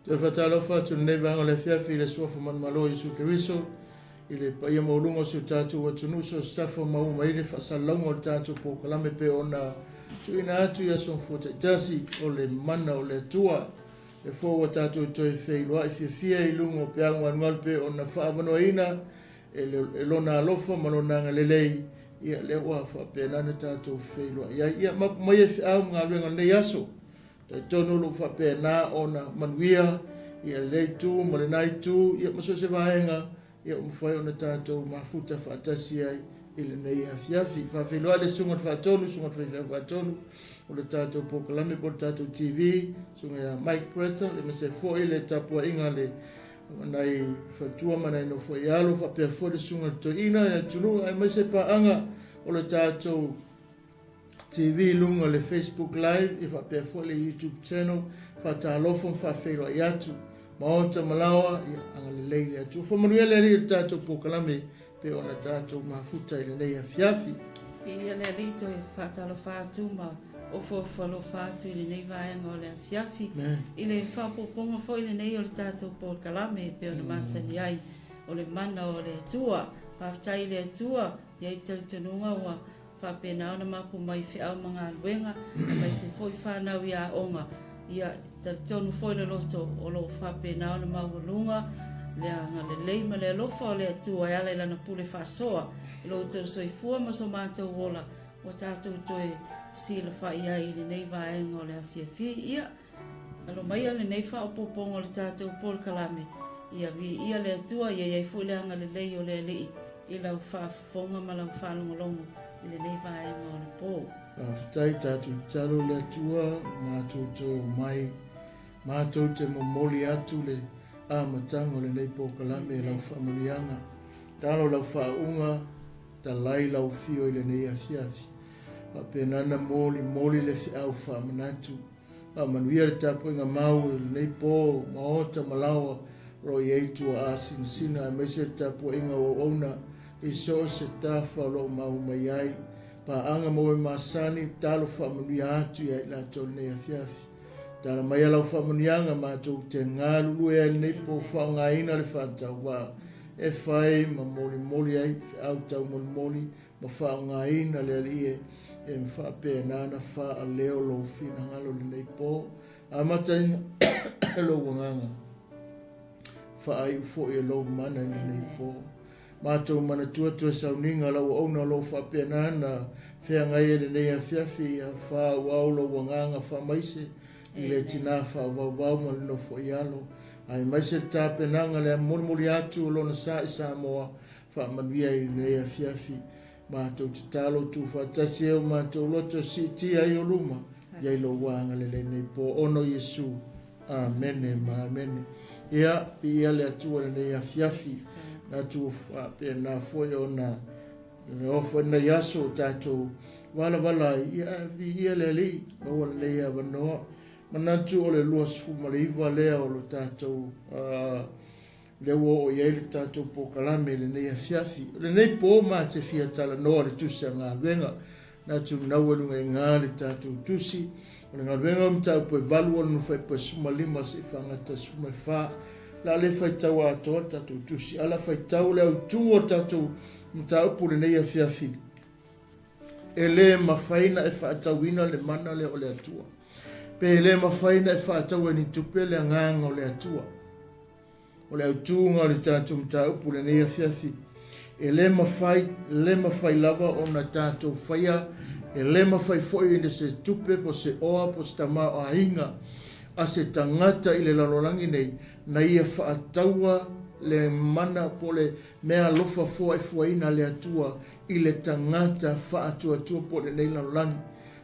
Toe faatalofa atu i lenei vaega o le afiafi i le Suafa Manumalo o Iesu Keriso, i le paia maualuga o si o tatou atunuu, so o se tafa maua mai ai le faasalalauga o le tatou polokalame pei ona tuuina atu i aso Gafua taitasi o le mana o le Atua. E fou ua tatou toe feiloai fiafia i luga o peau galugalu pei ona faaavanoaina e, e lona alofa ma lona agalelei, ia lea ua faapena ona tatou feiloai ai. Ia mapu mai e feau ma galuega o lenei aso. Talitonu o lo o faapena ona manuia ia lea itu ma lena itu ia ma so o se vaega ia ua mafai ona tatou mafuta faatasi ai i lenei afiafi. Faafeiloai le Susuga i le Faatonu, Susuga i le Faifeau Faatonu o le tatou polokalame po o le tatou TV, Susuga ia Mike Preta, aemaise foi le tapuaiga a le nai faletua ma nai nofo i alo, faapea foi le Susuga i le Toeaina i atunuu aemaise paaga o le tatou TV i luga o le Facebook Live ia faapea foi le YouTube channel. Faatalofa ma faafeiloai atu. Maota ma laoa, ia agalelei le Atua. Faamanuia le Alii i le tatou polokalame pei ona tatou mafuta i lenei afiafi. Viia le Alii toe faatalofa atu ma ofoofo alofa atu i lenei vaega o le afiafi. I le faaopoopoga foi lenei o le tatou polokalame e pei ona masani ai o le mana o le Atua. Faafetai i le Atua, i ai talitonuga ua Faapena ona mapu mai feau ma galuega, aemaise foi fanau i aoga. Ia, talitonu foi le loto o lo o faapena ona maualuga le agalelei ma le alofa o le Atua e ala i Lana pule faasoa i lo outou soifua ma so matou ola ua tatou toe fesilafai ai i lenei vaega o le afiafi. Ia, Alo maia lenei faaopoopoga o le tatou polokalame, ia viia le Atua, ia i ai foi le agalelei o le Alii i lau faafofoga ma lau faalogologo i lenei vaega o le po. Faafetai tatou tatalo le Atua matou toe omai matou te momoli atu le amataga o lenei polokalame i lau faamanuiaga. Talo lau faauuga, talai lau afio i lenei afiafi. Faapena ona molimoli le feau faamanatu. Faamanuia le tapuaiga mau i lenei po, maota ma laoa o lo o i ai tuaa sinasina aemaise le tapuaiga o auauna i so o se tafa o lo o mau mai ai. Paaga maua e masani, talo faamanuia atu ia i latou i lenei afiafi. Tala maia lau faamanuiaga matou te galulue ai i lenei po faaaogaina le faatauvaa e fai ma molimoli ai feau taumolimoli ma faaaogaina le Alii e e faapena ona faaleo lou finagalo i lenei po. Amataina e lou agaga, faaiu foi e lou mana i lenei po. Matou manatua toe sauniga lau auauna o lo o faapena ona feagai ai lenei afiafi, ia faaauau lou agaga faamaise i le tina faavauvau ma le nofo i alo, aemaise le tapenaga le molimoli atu o lona sa i Samoa Faamanuia i lenei afiafi. Matou tatalo tuufaatasi ai o matou loto siitia ai o luma i ai lou agalelei nei po ona o Iesu. Amene ma amene. Ia, viia le Atua i lenei afiafi. Na atu faapena foi ona o foi nei aso o tatou valavala ai. Ia, viia le Alii, maua lenei avanoa. Manatu o le 29 lea o lo tatou Lea ua oo i ai le tatou polokalame i lenei afiafi. O lenei po ma te fia talanoa le tusi a galuega. Na tuunau e luga i ga le tatou tusi. O le galuega o mataupu e 8 o le nofaipa 15 seia faagata 14. La le faitau atoa le tatou tusi, a la faitau le autu o le tatou mataupu lenei afiafi. E le mafai na e faatauina le mana lea o le Atua. Pe le mafai na e faatau e ni tupe le agaga o le Atua. O le autuga o le tatou mataupu lenei afiafi, e le mafai, le mafai lava ona tatou faia, e le mafai foi i se tupe po se oa po se tamaoaiga a se tagata i le lalolagi nei na ia faataua le mana po le mea alofa foaifoaina a le Atua i le tagata faatuatua po o lenei lalolagi.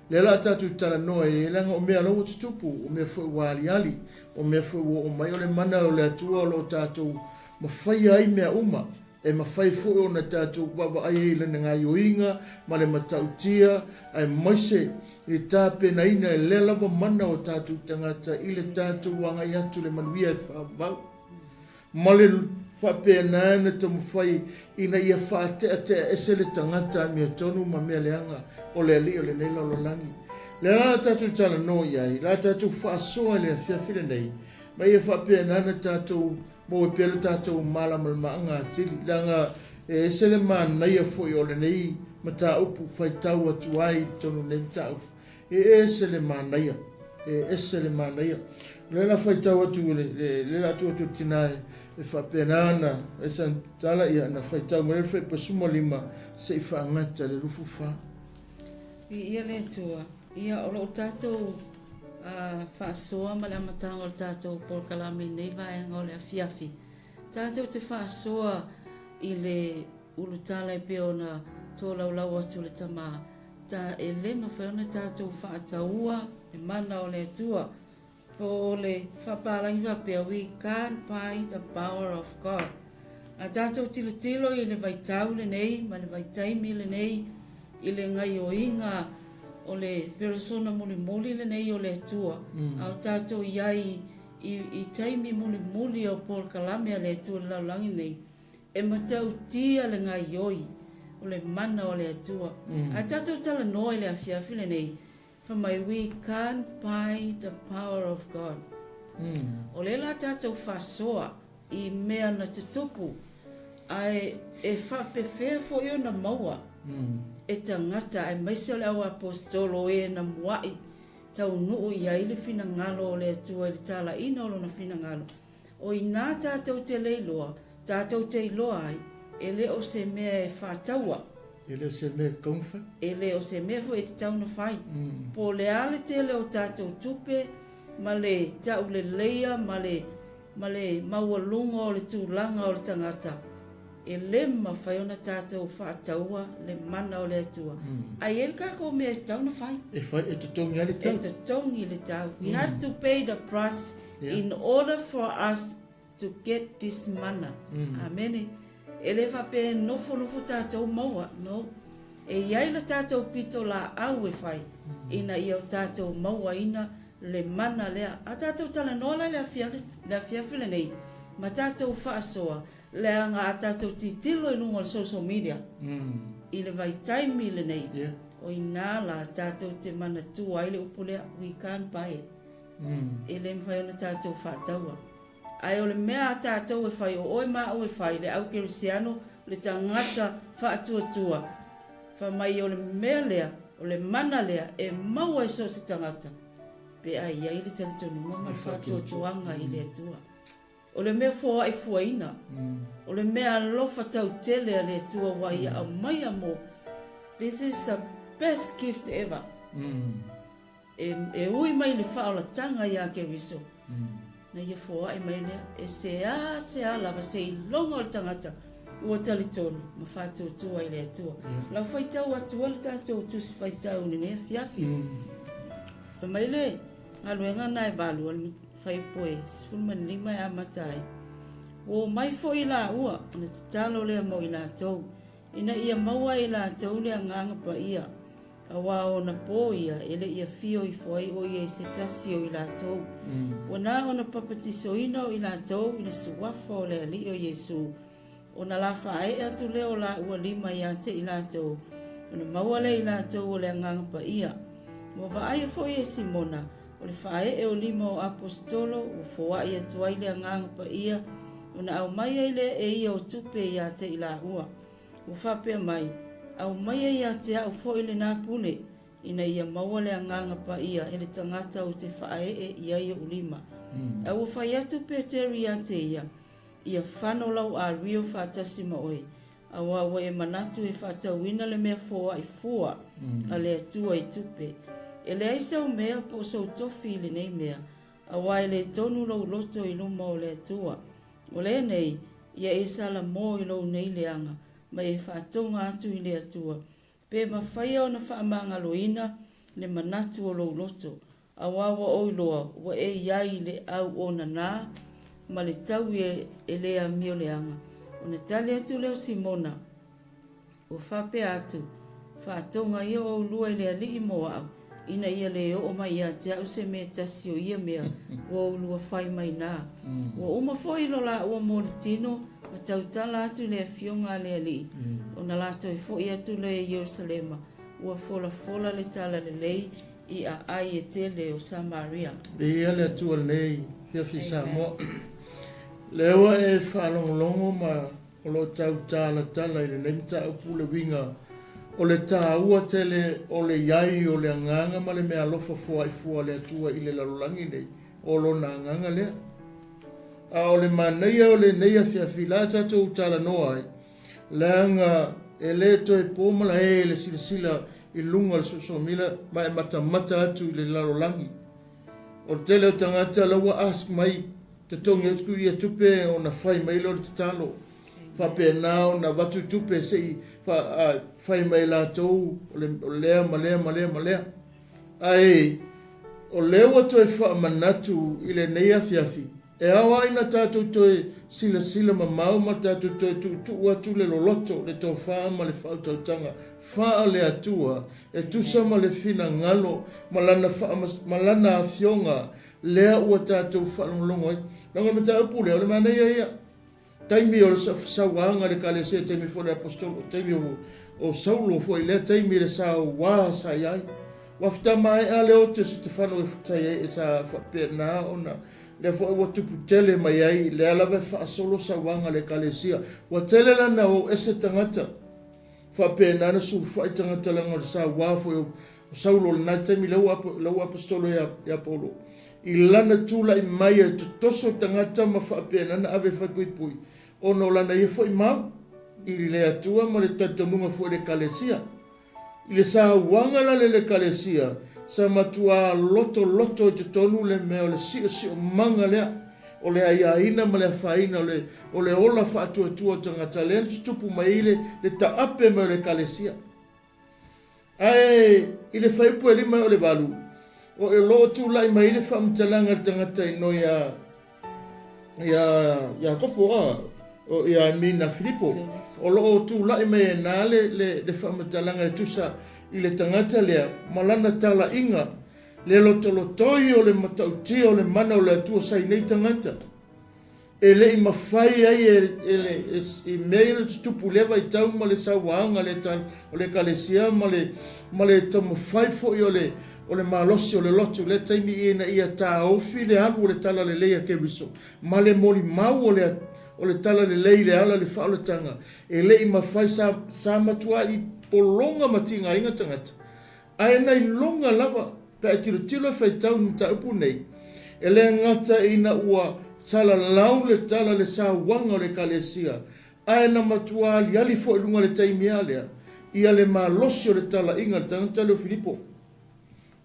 Lea la a tatou talanoa i ai, leaga o mea la ua tutupu, o mea foi ua aliali, o mea foi ua oo mai, o le mana o le Atua o lo o tatou mafaia ai mea uma. E mafai foi ona tatou vaavaai ai i lana gaioiga ma le matautia, aemaise le tapenaina e lea lava mana o tatou tagata i le tatou agai atu i le manuia e faavavau. Ma le faapena ona taumafai ina ia faateatea ese le tagata amiotonu ma mea leaga o le alii o lenei lalolagi. Lea la tatou talanoa i ai, la tatou faasoa i le afiafi lenei, Ma ia faapena ona tatou maua pea le tatou malamalamaaga atili, leaga e ese le manaia foi o lenei mataupu faitau atu ai i totonu o lenei mataupu. E ese le manaia, e ese le manaia. O lea la faitau atu le le le la atu atu tina e faapena ona esa tala ia na faitau mai le fuaiupu 15 se i faagata le 24. Viia le Atua. Ia, o lo o tatou faasoa ma le amataga o le tatou polokalame i lenei vaega o le afiafi. Tatou te faasoa i le ulutala e pei ona tolaulau atu le Tama, ta e le mafai ona tatou faataua le mana o le Atua. Po o le faapalagi faapea, We can't buy the power of God. A tatou tilotilo i le vaitau lenei ma le vaitaimi lenei i le gaioiga o le peresona mulimuli lenei o le Atua, a o tatou i ai i taimi mulimuli o polokalame a le Atua i le lalolagi lenei, e matautia le gaioi o le mana o le Atua. A tatou talanoa i le afiafi lenei, Fai mai, We can't buy the power of God. O lea la tatou faasoa i mea na tutupu, ae e faapefea foi ona maua e tagata aemaise o le au aposetolo o e na mua'i taunuu i ai le finagalo o le Atua i le talaiina o Lona finagalo. O inā tatou te le iloa, tatou te iloa ai, e le o se mea e faataua. E le o se mea e tatau ona fai. E le o se mea foi e tatau ona fai. Po o le a le tele o tatou tupe ma le tauleleia ma le, ma le maualuga o le tulaga o le tagata, e le mafai ona tatou faataua le mana o le Atua. Ae i ai le tatou mea e tatau ona fai. E fai, e totogi ai le tau. E totogi le tau. We have to pay the price in order for us to get this mana. Amene. E le faapea e nofonofo tatou maua, no. E i ai le tatou pitolaau e fai ina ia o tatou mauaina le mana lea. A tatou talanoa la i le afiafi lenei ma tatou faasoa, Leaga a tatou tilotilo i luga o le social media i le vaitaimi lenei, o ina la tatou te manatua ai le upu lea, we can't buy it. E le mafai ona tatou faataua. Ae o le mea a tatou e fai, o oe ma au e fai, le au kerisiano, le tagata faatuatua, fai mai o le mea lea, o le mana lea e maua e so o se tagata pe a i ai le talitonuga ma le faatuatuaga i le Atua. O le mea foai fuaina, o le mea alofa tautele a le Atua ua ia aumaia mo This is the best gift ever. E, e ui mai le faaolataga iā Keriso, na ia foai mai lea, e seā seā lava seiloga o le tagata ua talitonu ma faatuatua i le Atua. Lau faitau atu ai le tatou Tusi Faitau i lenei afiafi. Fai mai le galuega na e valu a le Faipoe 15 e amata ai. Ua omai foi laua ona tatalo lea mo i latou, ina ia maua e i latou le Agaga Paia, aua o ona pō ia e le i afio ifo ai ʻo ia i se tasi o i latou. Ua na ona papatisoina o i latou i le suafa o le Alii o Iesū, ona la faaeʻe atu lea o laua lima iā te i latou, ona maua lea i latou o le Agaga Paia. Ua vaaia foi e Simona, O le faaee o lima o Aposetolo ua foai atu ai le Agaga Paia, ona aumai ai lea e ia o tupe iā te i laua. Ua faapea mai, Aumaia iā te au foi lenā pule, ina ia maua le Agaga Paia e le tagata ou te faaee i ai oʻu lima. A ua fai atu Peteru iā te ia, Ia fano lau ario faatasi ma oe, Aua ua e manatu e faatauina le mea foai fua a le Atua i tupe. E leai sau mea po o sou tofi i lenei mea, aua e le tonu lou loto i luma o le Atua. O lenei, ia e salamo i lou nei leaga, ma e faatoga atu i le Atua, pe mafaia ona faamagaloina le manatu o lou loto, Aua ua ou iloa ua e i ai i le au onana ma le taui e le amio leaga. Ona tali atu lea o Simona, ua faapea atu, Faatoga ia oulua i le Alii mo au, ina ia le oo mai ia te au se mea tasi o ia mea ua oulua fai mai na. Ua uma foi lo laua molitino ma tautala atu i le afioga a le Alii, ona latou foi atu lea i Ierusalema, ua folafola le talalelei i aai e tele o Samaria. Viia le Atua lenei. Afiafi Samoa. Lea ua e faalogologo ma o lo o tau talatala i lenei mataupu le uiga o le taua tele o le i ai o le Agaga ma le meaalofa foaifua a le Atua i le lalolagi nei, o Lona Agaga lea. A o le manaia o lenei afiafi la tatou talanoa ai, leaga e le toe po malae le silasila i luga o le soosoo-mila ma e matamata atu i le lalolagi. O le tele o tagata la ua ask mai, totogi atu ia tupe ona fai mai lea o le tatalo. Faapena ona avatu tupe se i fai mai latou o lea ma lea ma lea ma lea. Ae o lea ua toe faamanatu i lenei afiafi, e ao lava ina tatou toe silasila mamao ma tatou toe tuutuu atu le loloto, le tofa ma le faautautaga faale-Atua e tusa ma le finagalo ma lana ma lana Afioga lea ua tatou faalogologo ai. Leaga o le mataupu lea, o le manaia ia. Taimi o le sauaga i le Ekalesia, taimi foi o le Aposetolo, taimi o Saulo foi i lea taimi i le saua sa i ai. Ua fetamaea le ote o Setefano e sa i ai, sa faapena ona lea foi ua tupu tele mai ai, lea lava e faasolo sauaga a le Ekalesia. Ua tele lana o ese tagata, faapena ona sulufai tagata leaga o le saua foi o Saulo i lena taimi, lea ua Aposetolo ia Paulo i lana tulai mai e totoso tagata ma faapena ona ave i le falepuipui, ona o lana ia foi mau i le Atua ma le talitonuga foi i le Ekalesia. I le sauaga la le Ekalesia, sa matua lotoloto i totonu le mea o le siosiomaga lea, o le aiaina ma le afaina o le ola faatuatua o tagata lea na tutupu mai ai le taape mai o le Ekalesia. Ae i le fuaiupu e 5 e o le 8, o lo o tulai mai ai le faamatalaga a le tagata inoi ia ia Iakopo, a, o ia I mean a Filipo, o lo o tulai mai ai na le, le, le faamatalaga e tusa i le tagata lea ma lana talaiga, le lotolotoi o le matautia o le mana o le Atua sa i nei tagata. E le i mafai ai e le i mea ia na tutupu i lea vaitau ma le sauaga o le Ekalesia ma le ma le taumafai foi o le o le malosi o le lotu i lea taimi ina ia taofi le alu o le talalelei a Keriso ma le molimau o le o le talalelei i le ala o le faaolataga. E le i mafai sa sa matuai pologa ma tigaina tagata Ae na iloga lava pe a e tilotilo e faitau i le mataupu nei, e le gata ina ua salalau le tala i le sauaga o le Ekalesia, ae na matua aliali foi i luga i le taimi a lea, ia le malosi o le talaiga a le tagata lea o Filipo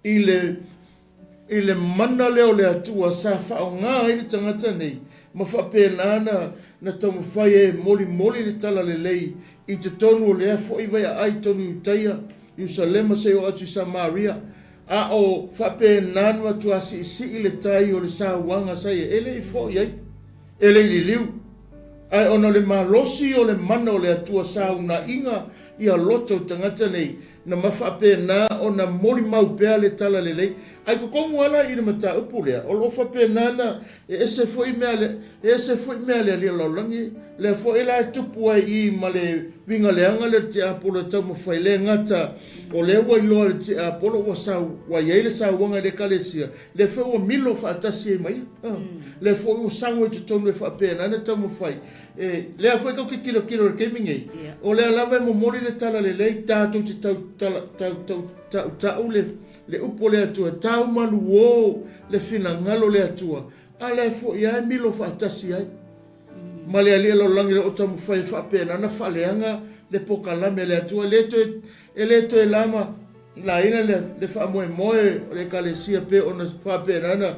i le I le mana lea o le Atua sa faaaoga ai le tagata nei, ma faapena na, na taumafai ai e molimoli le talalelei i totonu o lea foi vaiaai tonu i Iutaia, Ierusalema seia oo atu i Samaria, a o faapena na matua siisii le tai o le sauaga sa ia, e le i foi ai, e le i liliu. Ae ona o le malosi o le mana o le Atua sa unaiga ia loto o tagata nei, na ma faapena ona molimau pea le talalelei. Ae totonu lava la i le mataupu lea, o lo o faapena na e ese foi mea le, e ese foi mea le alii o le lalolagi, lea foi la e tupu ai i i ma le uiga leaga lea o le tiapolo e taumafai le gata o lea ua iloa e le tiapolo ua sau, ua i ai le sauaga i le Ekalesia, lea foi ua milo faatasi ai ma ia. Lea foi ua sau ai totonu e faapena na taumafai E, lea foi tou te tilotilo i le taimi nei, o lea lava e momoli le tala lelei, tatou te tau, tala, tau, tau, tautau le, le upu o le Atua, tau maluō le finagalo o le Atua, a lea foi lava e milo faatasi ai ma le Alii Lalolagi o taumafai e faapena ona faaleaga le pokalame a le Atua. E le toe, e le toe lama laina le, le faamoemoe o le Ekalesia pei ona faapena ona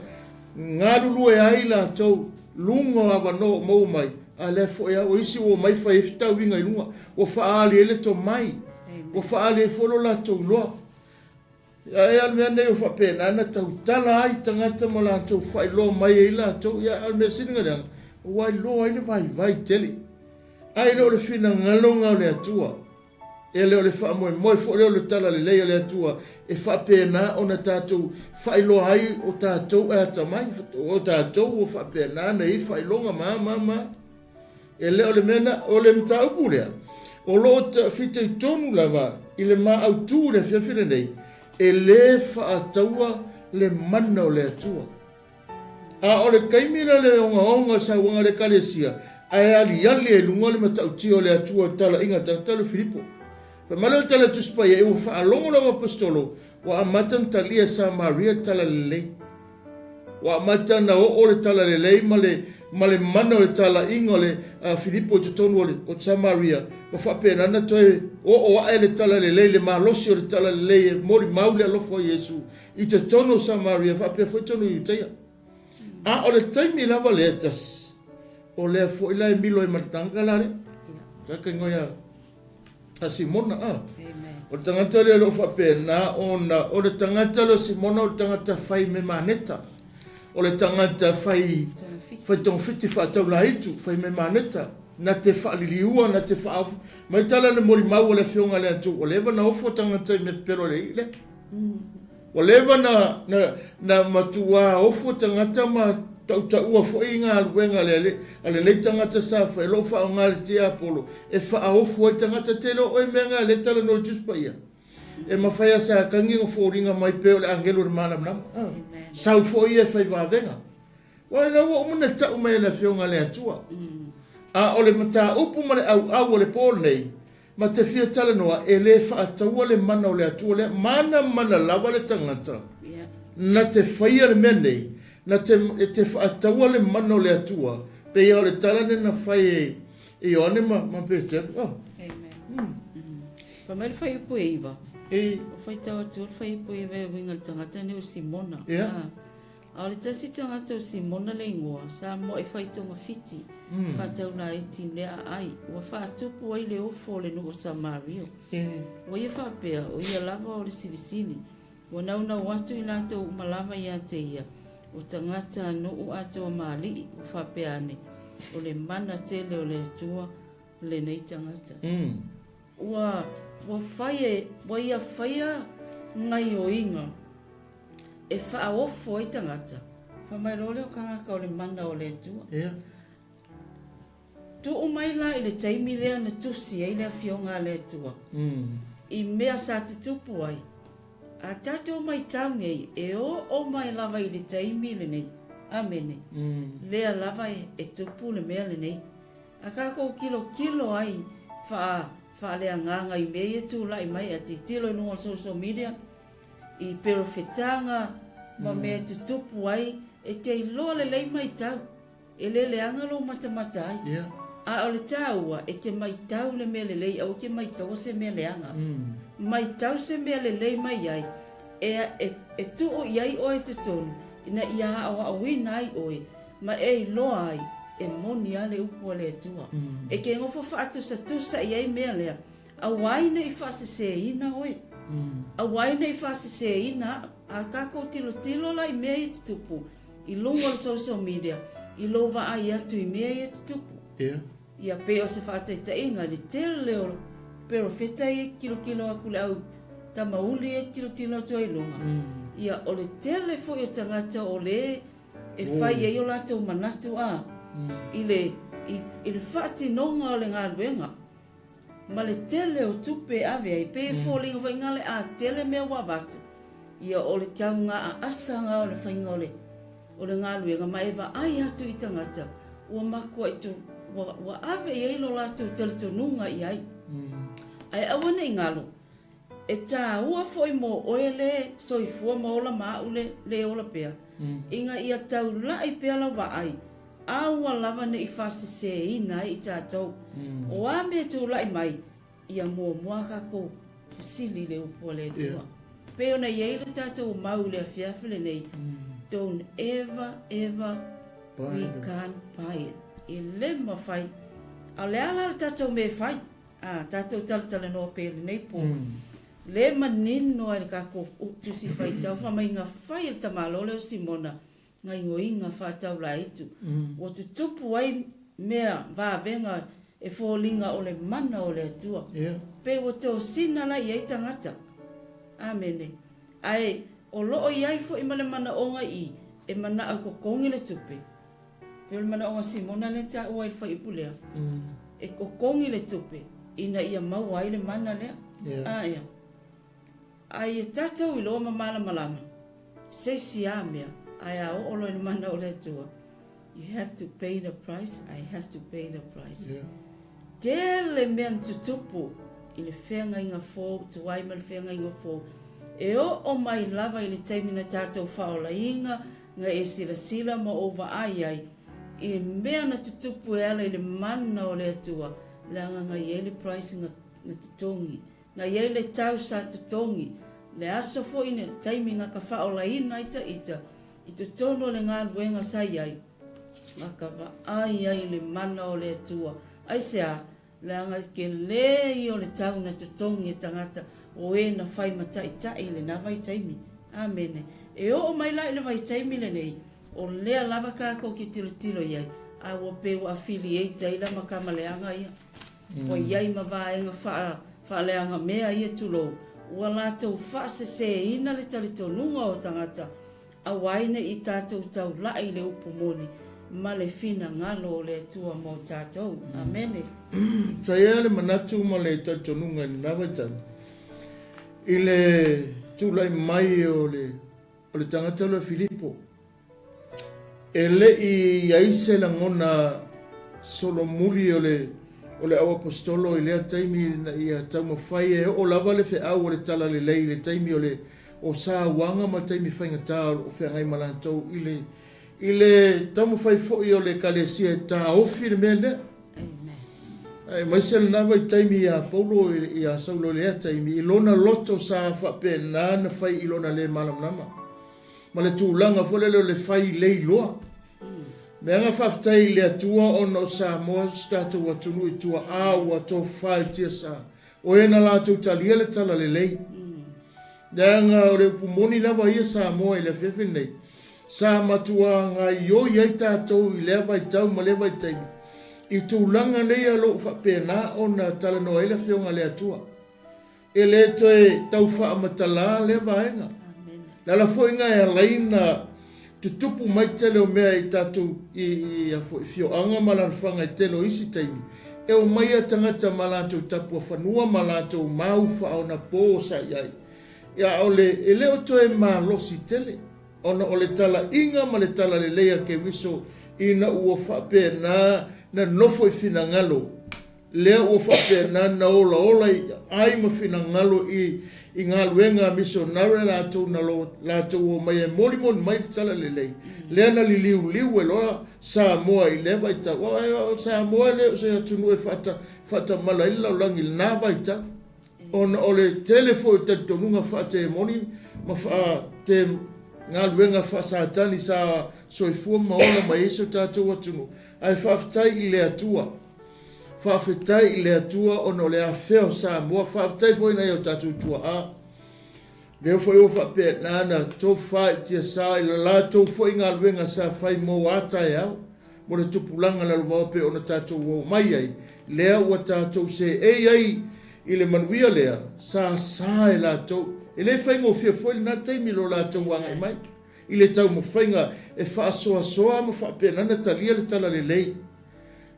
Galulue ai latou luga o avanoa ua maua mai, a lea foi a ua isi ua omai fai ai fetauiga i luga, ua faaali ai le tomai, ua faaali ai foi lo latou iloa. Ae a le mea nei ua faapena ona tautala ai tagata ma latou faailoa mai ai latou, ia a o le mea sili ona leaga, ua iloa ai le vaivai tele. Ae le o le finagalo lena o le Atua. E le o le faamoemoe foi lea o le talalelei a le Atua e faapena ona tatou faailoa ai o tatou e atamai, o tatou ua faapena ona i ai faailoga ma ma ma. E le o le mea na, o le mataupu lea, o lo o fitoitonu lava i le ma autu i le afiafi lenei, e le faataua le mana o le Atua. A o le taimi lea o le ogaoga o sauaga a le Ekalesia, ae aliali ai i luga le matautia o le Atua i le talaiga a le tagata lea o Filipo. Fai mai lea o le tala a le Tusi Paia, Ua faalogo le auaposeitolo, ua amata ona talia e Samaria le talalelei. Ua amata ona oo le talalelei ma le, ma le mana o le talaiga o le a Filipo i totonu o le, o Samaria, ma faapena ona toe oo ae le talalelei, le malosi o le talalelei e molimau le alofa o Iesu i totonu o Samaria faapea foi totonu o Iutaia. A o le taimi lava lea e tasi, o lea foi la e milo ai ma le tagata la lea. Tagata igoa ia a Simona, a. O le tagata lea o lo o faapena ona, o le tagata lea o Simona o le tagata fai me maneta. O le tagata fai, fai togafiti faataulaitu, fai me maneta. Na te faaliliua, na te faaofu. Mai tala le molimau a le Afioga a le Atua, ua leva na ofo tagata i mea pepelo a le alii lea. Ua leva na, na, na matuā ofo tagata ma tautaua foi i galuega a le, a lenei tagata sa fai, o lo o faaaoga e le tiapolo e faaofo ai tagata. Tele o oe mea na lea e talanoa i le Tusi Paia. E mafai lava Satani ona foliga mai pei o le agelu o le malamalama. Ah, sau foi ia e fai vavega. Ua ina ua uma ona tau mai e le Afioga a le Atua. A o le mataupu ma le auau o le po lenei, Ma te fia talanoa, e le faataua le mana o le Atua lea. Manamana lava le tagata na te faia le mea nei, na te, e te faataua le mana o le Atua, pei lava o le tala lea na fai e, e Ioane ma, ma Peteru. Oh. Amen. Mm. Mm. Fai mai le fuaiupu e iva. E. O faitau atu le fuaiupu e iva e uiga i le tagata nei o Simona. Yeah. Ah. A o le tasi tagata o Simona le igoa, sa moe fai togafiti, faataulaiti mea aai, ua faatupu ai le ofo o le nuu o Samaria. Ua ia faapea, o ia lava o le silisili. Ua naunau atu i latou uma lava ia te ia, o tagata nuu atoa ma alii, ua faapea ane, O le mana tele o le Atua lenei tagata. Ua, ua fai e, ua ia faia gaioiga. E faaofo ai tagata, fai mai loa lea o kangaka o le mana o le Atua. Ia. Tuu mai la i le taimi lea na tusi ai le Afioga a le Atua i mea sa tutupu ai. A tatou maitau nei, e oo mai lava i le taimi lenei. Amene. Lea lava e tupu le mea lenei. A tatou kilokilo ai faa, faaleagaga i mea ia tulai mai, a tilotilo i luga o le social media, i perofetaga ma mea e tutupu ai, e te iloa lelei maitau, e le leaga lou matamata ai. Yeah. A o le tāua, e te maitau le mea lelei, aua e te maitaua se mea leaga. Maitau se mea lelei mai ai, e, e, e tuu i ai oe i totonu, ina ia aoaoina ai oe, ma e iloa ai, e moni lava le upu a le Atua. E te nofo faatusatusa i ai mea lea, Aua ai ne i faaseseina oe. Aua ai ne i faaseseina a'u. A takou tilotilo la i mea ia tutupu i luga o le social media, i lou vaai atu i mea ia tutupu. Ia. Ia pei o se faataitaiga i le tele o perofeta ia e tilotilo atu le au tamauli ia e tilotilo atu ai i luga. Ia o le tele foi o tagata o le e fai ai o latou manatu a i le i le faatinoga o le galuega. Ma le tele o tupe e ave ai, pei e foliga foi nga le a tele mea ua avatu, ia o le tau nga aasa nga o le faiga o le o le galuega ma e vaai atu i tagata ua makuai tu ua ua ave i ai lo latou talitonuga i ai. Ae aua ne i galo, e tāua foi mo oe le soifua ma ola ma a'u le le ola pea, ina ia taula'i pea lau vaai Aua lava ne i faaseseina ai i tatou. O a mea e tulai mai, ia muamua a tatou fesili i le upu a le Atua. Pei ona i ai le tatou mau i le afiafi lenei, Don't ever, ever, we can't buy it. E le mafai. A o le a la le tatou mea e fai? A tatou talatalanoa pea i lenei po. Le manino ai le tatou Tusi Faitau, fai mai na fai e le tamaloa lea o Simona gaioiga faataulaitu, ua tutupu ai mea vavega e foliga o le mana o le Atua. Pei ua tosina la i ai tagata. Amene. Ae o loo i ai foi ma le manaoga i e manao e totogi le tupe. Pei o le manaoga o Simona lea taua ai le fuaiupu lea, e totogi le tupe ina ia maua ai le mana lea. A ea. A ia tatou iloa ma malamalama se isi a mea. Ae a oo loa i le mana o le Atua, you have to pay the price, I have to pay the price. Yeah. Tele mea na tutupu i le feagaiga fou, tuai ma le feagaiga fou. E oo mai lava i le taimi na tātou faaolaina, na e silasila ma ou vaai ai, i mea na tutupu e ala i le mana o le Atua, leaga na i ai le price na, na totogi. Na i ai le tau sa totogi, le aso foi le taimi na ka faaolaina ai ta ita i totonu o le galuega sa i ai, na ka vaai ai i le mana o le Atua. Aisea? Leaga i tele ia o le tau na totogi e tagata o e na fai ma taitai i lena vaitaimi. Amene. E oo mai la i le vaitaimi lenei, o lea lava kākou ke tilotilo i ai, a ua pei ua affiliate ai la ma kama leaga ia. Ua i ai ma vaega faa, faaleaga mea ia tulou, ua latou faasesēina le talitonuga o tagata, aua ai ne i tatou taula'i i le upu moni ma le finagalo o le Atua mo tatou. Amene. Sa i ai le manatu ma le talitonuga i lena vaitau, i le tulai mai o le, o le tagata lea o Filipo, E le i i ai se lagona solomuli o le o le auaposetolo i lea taimi ina ia taumafai e oo lava le feau o le Talalelei i le taimi o le o sauaga ma le taimi faigata o lo o feagai ma latou i le i le taumafai foi o le Ekalesia e taofi le mea lea. Aemaise lena vaitaimi iā Paulo iā Saulo i lea taimi i lona loto sa faapena na fai i lona le malamalama. ma le tulaga foi lele o le fai lei loa. Mea nga faafetai i le Atua ona o Samoa so tatou atunuu i tua a ua tofa i tiasa o e na latou talia le tala lelei. Leaga o le upu moni lava ia Samoa i le afiafi lenei, sa matua gaioi ai tatou i lea vaitau ma lea vaitaimi i tulaga nei o lo o faapena ona talanoa ai le Afioga a le Atua. E le toe tau faamatala lea vaega. Le ala foi na e ala ai na tutupu mai tele o mea i tatou i i foi fioaga ma alalafaga i tele o isi taimi, e omai a tagata ma latou tapuafanua ma latou mau faaonapo sa i ai. Ia a o le e le o toe malosi tele ona o le talaiga ma le talalelei a Keriso ina ua faapena na nofo i finagalo Lea ua faapena na olaola ai ma finagalo i i galuega a misionare a latou na latou omai e molimoli mai le tala lelei. Lea na liliuliu ai loa Samoa i lea vaitau. Aua o Samoa e le o se atunuu e faata faatamala ai le lalolagi i lena vaitau. Ona o le tele foi o talitonuga faatemoni ma faa te galuega faasatani sa soifua ma ola mai ai si o tatou atunuu. Ae faafetai i le Atua. Faafetai i le Atua ona o le afea o Samoa. Faafetai foi i nai o tatou tuaa. Lea foi ua faapena na tofa i tiasa i la latou foi galuega sa fai mo a taeao, mo le tupulaga lalovaoa pei ona tatou o mai ai, lea ua tatou seei ai i le manuia lea sa sa e latou. E le faigofie foi lena taimi lo latou agai mai i le taumafaiga e faasoasoa ma faapena na talia le talalelei.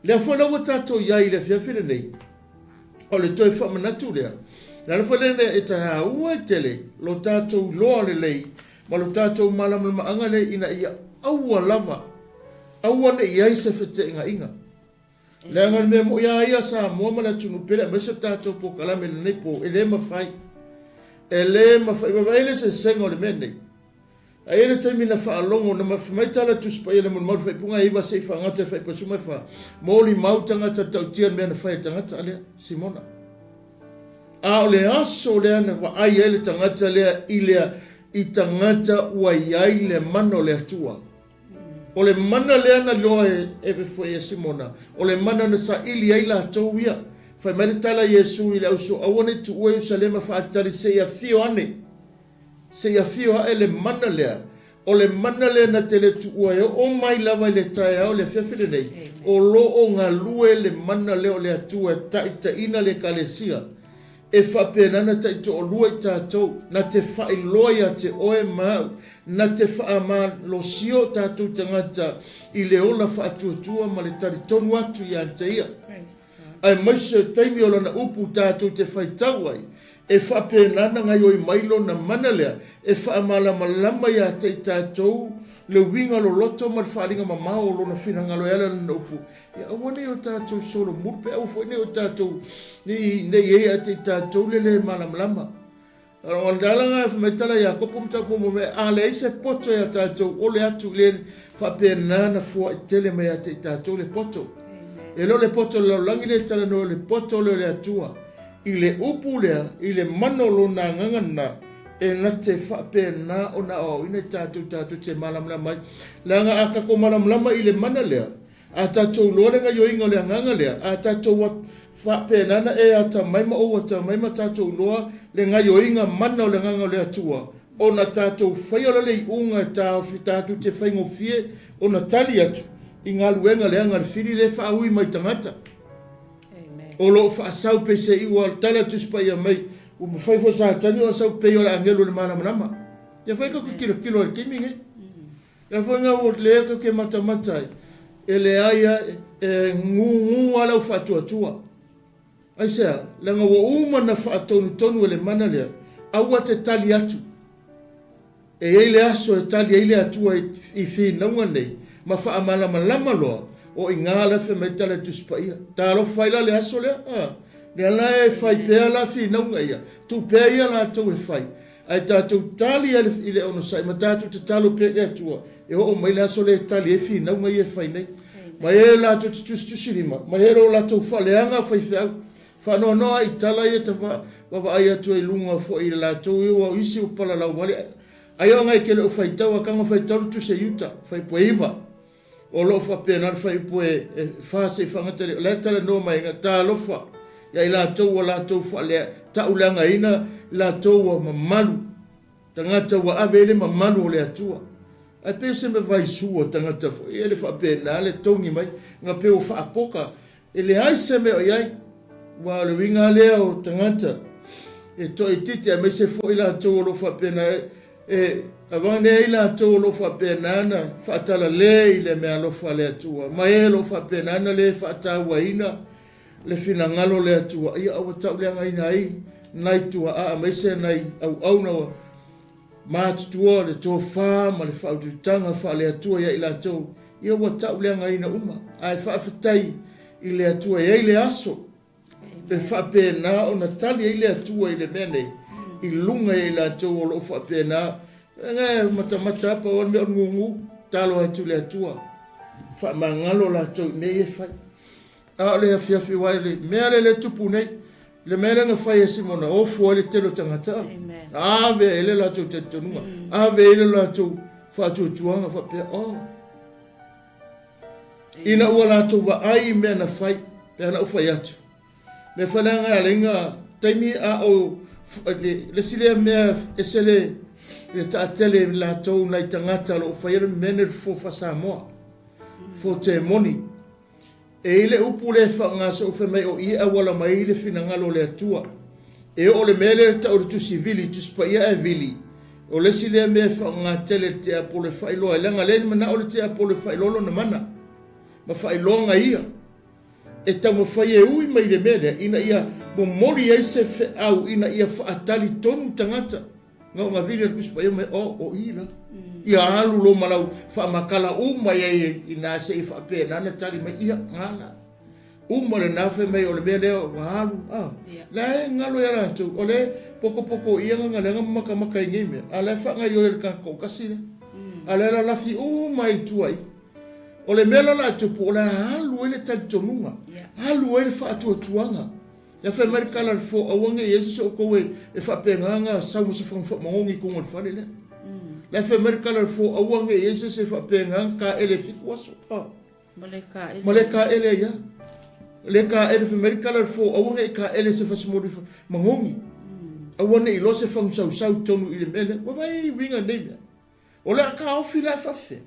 Lea foi la ua tatou i ai i le afiafi lenei, o le toe faamanatu lea, le ala foi lea e taua ai tele lo tatou iloa lelei ma lo tatou malamalamaaga lea ina ia aua lava, aua ne i ai se feteenaiga. Leaga o le mea moi a ia Samoa ma le atunuu pele aemaise o tatou polokalame i lenei po, e le mafai. E le mafai, vaai le eseesega o le mea lenei. Ae i ai le taimi na faalogo, na fai mai tala Tusi Paia le molimau le faaipuga e iva se i faagata e faipasuma e fa, molimau tagata tautia le mea na fai e tagata lea, Simona. A o le aso lea na vaai ai le tagata lea i le i tagata ua i ai le mana o le Atua. O le mana lea na iloa e e foi e Simona, o le mana na saili ai latou ia. Fai mai le tala a Iesu i le auso, aua ne i tuua Ierusalema faatali se i afio ane. Se i afio ae le mana lea, o le mana lea na te le tuua e oo mai lava i le taeao i le afiafi lenei, o lo o galue le mana lea o le Atua e taitaiina le Ekalesia, e faapena na taitoalua i tatou, na te faailoa ia te oe ma au, na te faamalosia o tatou tagata i le ola faatuatua ma le talitonu atu ia te Ia. Aemaise o taimi o Lana upu tatou te faitau ai, E faapena ona gaioi mai lona mana lea, e faamalamalama ia te i tatou le uiga loloto ma le faaaliga mamao o Lona finagalo e ala i Lana upu, ia aua ne i o tatou solomuli pe aua foi ne i o tatou ne i ne i ai ia te i tatou le lē malamalama. O le ala lena fai mai tala Iakopo ma tau mo mea a leai se poto ia tatou o le atu i le faapena na fua'i tele mai ia te i tatou le poto. E le o le poto o le lalolagi lea e talanoa o le poto lea o le Atua. I le upu lea, i le mana o lona agaga lena, e na te faapena ona aoaoina i tatou tatou te malamalama ai. Leaga a tatou malamalama i le mana lea, A tatou iloa le gaioiga o le agaga lea, a tatou faapena na e atamai ma ou atamai ma tatou iloa le gaioiga mana o le agaga o le Atua, ona tatou faia loa le iuga e taofi tatou te faigofie ona tali atu i galuega leaga a le fili lea e faaui mai tagata. O lo o faasau peiseai ua tala Tusi Paia mai, ua mafai foi Satani ona sau pei o le agelu o le malamalama. Ia fai tatou tilotilo i le taimi lenei. Lea foi na ua lea tatou te matamata ai, e leai a, e gugu lava lau faatuatua. Aisea? Leaga ua uma ona faatonutonu e le mana lea, aua te tali atu. E i ai le aso e tali ai le Atua i finauga nei, ma faamalamalama loa, o i ina la e fai mai tala i Tusi Paia. Talofa ai la le aso lea, a! Lea la e fai pea la finauga ia, tuu pea ia latou e fai. Ae tatou tali i le onosai ma tatou tatalo pea i le Atua e oo mai le aso lea e tali ai finauga ia e fai nei. Mai e latou te tusitusilima, mai e lo latou faaleaga faifeau. Faanoanoa ai i tala ia ta vaavaai atu ai i luga foi i le latou ia ua isi ua palalau vale. Ai o ngai ke le o faitau a kanga faitau le tusi a Iuta, faipue 9. O lo o faapena le faipue e 4 se i faagata le, o la e talanoa mai ai, talofa ia i latou ua latou faalea, tauleagaina i latou ua mamalu, tagata ua ave ai le mamalu o le Atua. Ae pei o se mea vaisua tagata foi e le faapena le togi mai, na pei ua faapoka E leai se mea o i ai, aua o le uiga lava lea o tagata e toaitiiti aemaise foi latou o lo o faapena e avane ai latou o lo o faapena ona faatalale i le meaalofa a le Atua, ma e o lo o faapena ona le faatauaina le finagalo o le Atua, ia ua tauleagaina ai nai tuaa aemaise nai auauna ua matutua le tofa ma le faautautaga faale-Atua ia i latou, ia ua tauleagaina uma. Ae faafetai i le Atua e i ai le aso e faapena ona tali ai le Atua i le mea nei i luga ia i latou o lo o faapena. E matamata lava pau lava le mea o le gugu, talo atu i le Atua, faamagalo latou i mea ia e fai. A o le afiafi aua i le mea lea e tupu nei, le mea lea na fai e Simona, ofo ai le tele o tagata, ave ai le latou talitonuga, ave ai le latou faatuatuaga faapea, oh, ina ua latou vaai i mea na fai, pe ana ou fai atu. Mea foi leaga e ala ai na taimi a o le isi lea mea ese le le taatele i latou nai tagata o lo o faia le mea nei o le fofo faa-Samoa, fofo temoni. E i ai le upu lea e faaaoga soo fai mai o i e auala mai ai le finagalo o le Atua. E oo le mea lea e tau o le tusi vili, tusi paia ae vili. O le isi lea mea e faaaoga tele e le tiapolo e faailoa ai, leaga lea e manao le tiapolo e faailoa lona mana ma faailoaga ia e taumafai e ui mai le mea lea ina ia momoli ai se feau ina ia faatali tonu tagata. Gaugavili le Tusi Paia mai, oh, o i la. Ia alu lo ma lau faamakala uma i ai i nā se i faapena na tali mai, ia, ngala. Uma le nā fai mai o le mea lea ua alu, ah. La e ngalo ia latou, o le pokopoko ia nga ngalega ma makamaka i nei mea, a la e faagaioi e le tagata toatasi lea. A la e lalafi uma ai i tua i. O le mea la o le a tupu, o le a alu ai le talitonuga, alu ai le faatuatuaga. Ia fai mai le tala a le fo, aua ne i ai se isi o outou e faapena ona sau ma se fagu faamagogi i totonu o le fale lea. La e fai mai le tala a le fo, aua ne i ai se isi e faapena ona taele e fitu aso. Ah. Ma le taele. Ma le taele ai lava. Le taele, fai mai le tala a le fo, aua ne i taele se fasimoli magogi. Aua ne i iloa se fagu sausau i totonu i le mea lea. Ua vaai i uiga nei mea. O le a taofi la e faafefea.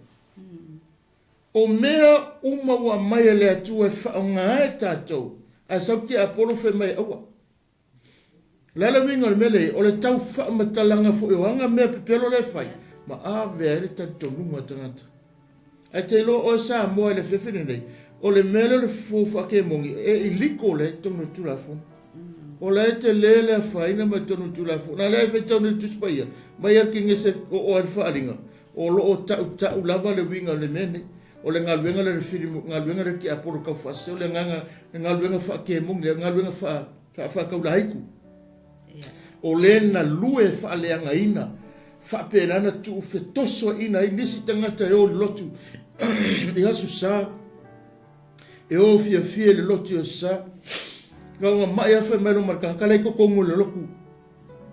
O mea uma ua aumai e le Atua e faaaoga ai tatou, ae sau tiapolo fai mai, Aua. O le a le uiga o le mea lea? O le tau faamatalaga foi o ana mea pepelo lea e fai, ma ave ai le talitonuga o tagata. Ae te iloa oe Samoa i le afiafi lenei, o le mea lea o le fofo faakemoni, e illegal lea i totonu o le Tulafono. O la e tele le afaina mai totonu o le Tulafono. Na lea e faitau nei le Tusi Paia, mai lava i le Kenese oo lava i le Faaaliga, o lo o tautau lava le uiga o le mea nei. O le galuega lea o le fili, galuega lea o le tiapolo tau faasese, o le agaga, le galuega faakemoni, le galuega faa, faataulaiku. O le na lue faaleagaina, faapena na tuufetosoaina ai nisi tagata e o i le lotu i Aso Sa, e o fiafia i le lotu i Aso Sa. Na ona mai lava fai mai loa ma le tagata la e i totonu o le lotu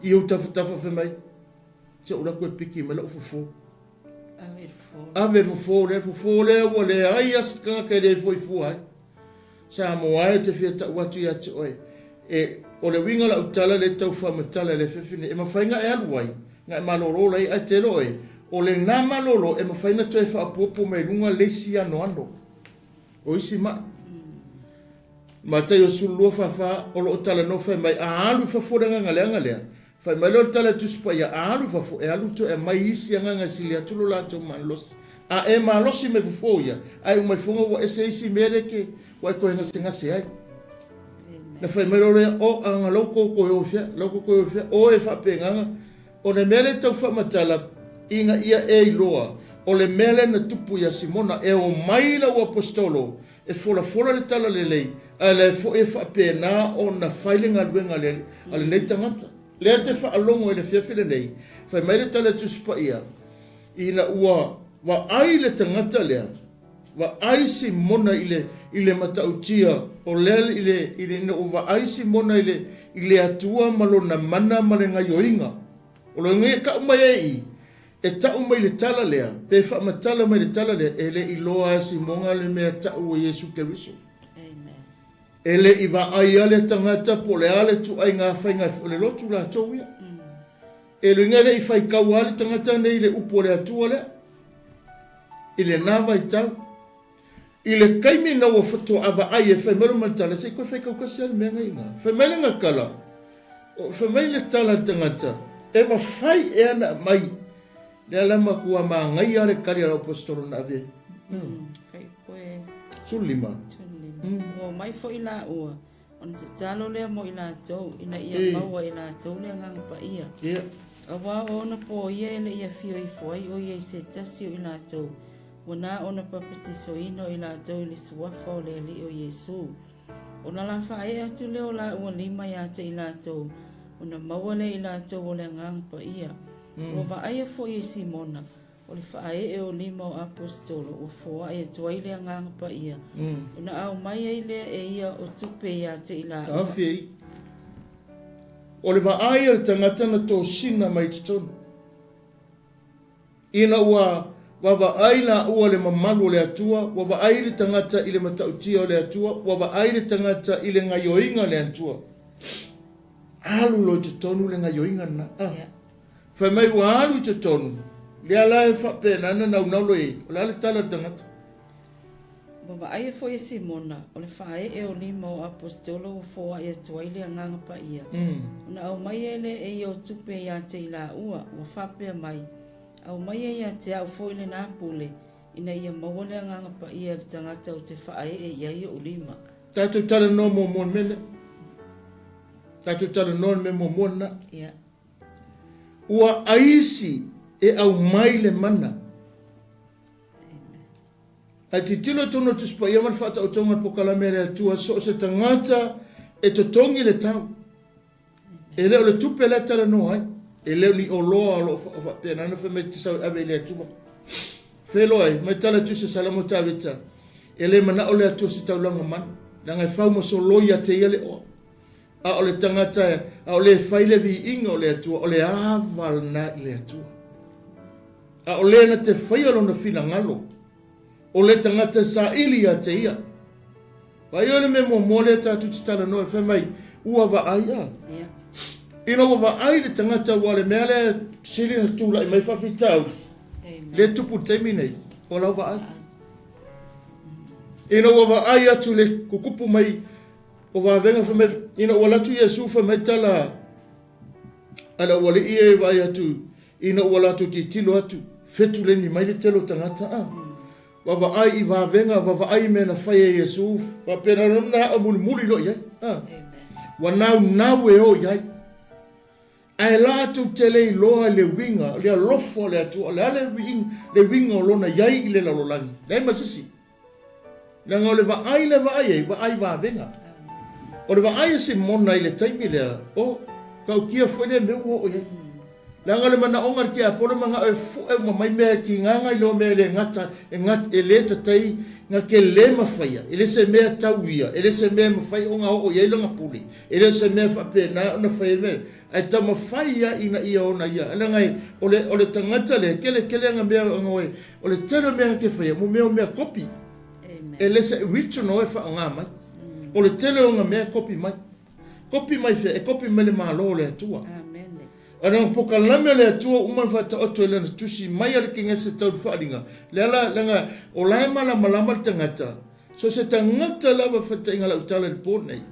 i ou tafatafa fai mai, Se ou alu atu e piki mai lau fofo. Ave le fofo lea, fofo lea ua leai lava se tagata e le foi fua ai. Samoa e, ou te fia tau atu ia te oe, e, o le uiga o lau tala lea e tau faamatala i le afiafi nei, e mafai na e alu ai, na e malolo lai, ae te iloa oe, o lena malolo e mafai na toe faaopoopo mai luga le isi anoano o isi mai. Mataio 12 44, o lo o talanoa fai mai, a alu i fafo le agaga leaga lea, Fai mai lea o le tala i le Tusi Paia, a alu i fafo, e alu toe aumai isi agaga e sili atu lo latou malosi. A e malosi mai fofo ia, ae uma ifoga ua ese isi mea lea ke, ua e toe gasegase ai. Na fai mai loa lea, o, aga lau kou koe o fea, lau kou koe o fea, o e faapegaga. O le mea lea e tau faamatala, ina ia e iloa, o le mea lea na tupu ia Simona, e omai lau aposetolo E folafola le tala lelei, ae la e foi e faapena ona fai le galuega a le, a lenei tagata. Lea te faalogo i le afiafi lenei, fai mai le tala Tusi Paia, ina ua vaai le tagata lea, vaai Simona i le, i le matautia o lea, i le, i le, ina ua vaai Simona i le, i le Atua ma lona mana ma le gaioiga. O lo e tau mai ai i, E tau mai le tala lea, pe faamatala mai le tala lea, e le i loa e Simoga le mea tau o Iesu Keriso. E le i vaai a le tagata po o le a le ituaiga faiga o le lotu latou ia. E luiga e le i faitau a le tagata nei i le upu o le Atua lea i lena vaitau. I le taimi na ua faatoa vaai e fai mai lo tala, se i toe faitau tasi lava le mea nei i ina. Fai mai le tala, fai mai le tala a le tagata, e mafai ea ona aumai lea la matua manaia lava le tali a lau aposetolo na ave ai. 15. Ua omai foi laua, Ona tatalo lea mo i latou, ina ia maua e latou le Agaga Paia. Aua o ona pō ia e le i afio ifo ai ʻo ia i se tasi o i latou, ua na ona papatisoina o i latou i le suafa o le Alii o Iesū. Ona la faaee atu lea o lāua lima iā te i latou, ona maua lea i latou o le Agaga Paia. Ua vaaia foi e Simona, O le faaee o lima o Aposetolo ua foai atu ai le Agaga Paia, ona aumai ai lea e ia o tupe ia te i laua. Taofi ai. O le vaai a le tagata na tosina mai totonu. Ina ua vaavaai laua le mamalu o le Atua, ua vaai le tagata i le matautia o le Atua, ua vaai le tagata i le gaioiga a le Atua. Alu loa i totonu le gaioiga lena. Ah. Yeah. Fai mai ua alu i totonu, lea la e faapena na naunau loa i ai, o le a le tala a le tagata? Ua vaaia foi e Simona, o le faaee o lima o Aposetolo ua foai atu ai le Agaga Paia, ona aumaia ai lea e ia o tupe ia te i laua, ua faapea mai, Aumaia ia te au foi lena pule, ina ia maua le Agaga Paia i le tagata ou te faaee i ai ou lima. Tatou talanoa muamua i le mea lea. Tatou talanoa i le mea muamua lena. Ia. Ua aisi e aumai le mana. Ae tilotilo i totonu o le Tusi Paia ma le faataotoga o le polokalame a le Atua, so o se tagata e totogi le tau. E le o le tupe lea e talanoa ai. E le o ni oloa o lo o faapena ona fai mai te sau e ave i le Atua. Feloai, mai tala atu se Salamo Tavita, e le manao le Atua se taulaga manu, leaga e fau ma soloi ia te ia le oa. A o le tagata a o le fai le viiga o le Atua, o le ava lena i le Atua. A o le na te faia lona finagalo, o le tagata e saili ia te ia. Vaai o le mea muamua lea tatou te talanoa ai, fai mai, ua vaai a. Ina ua vaai le tagata ua le mea lea sili na tulai mai faafitauli, lea tupu i le taimi nei, o lau vaai. Ina ua vaai atu le kukupu mai O vavega fai mai, ina ua alu atu Iesu fai mai tala a le aualii ia e vaai atu, ina ua latou tilotilo atu, fetuleni mai le tele o tagata, a. Vaavaai i vavega, vaavaai i mea na fai e Iesu, faapena na ao mulimuli loa i ai, a. Ua naunau e o i ai. Ae latou te le iloa i le uiga, le alofa o le Atua, o le a le le uiga o Lona i ai i le lalolagi. Leai ma se isi. Leaga o le vaai le vaai ai, vaai vavega. O le vaai a Simona i le taimi lea, o, tautia foi lea mea ua oo i ai. Leaga o le manaoga o le tiapolo e manao e fue uma mai mea e tigaga i loa mea e le gata, e gat, e le tatai, na te le mafaia, e le se mea tau ia, e le se mea e mafai ona oo i ai lana pule, e le o se mea faapena ona fai ai mea, ae taumafai ia ina ia ona ia, leaga e, o le, o le tagata lea, e tele tele ana mea, ona o e, o le tele o mea na te faia, mo mea o mea kopi. E le se original e faaaoga mai. O le tele o ana mea e kopi mai. Kopi mai fea? E kopi mai le Malo o le Atua. Amene. O lana pokalame o le Atua uma na faataoto i lana tusi mai a le Kenese tau le faaaliga, le ala, leaga o la e malamalama le tagata, so se tagata lava faataiga lau tala i le po nei,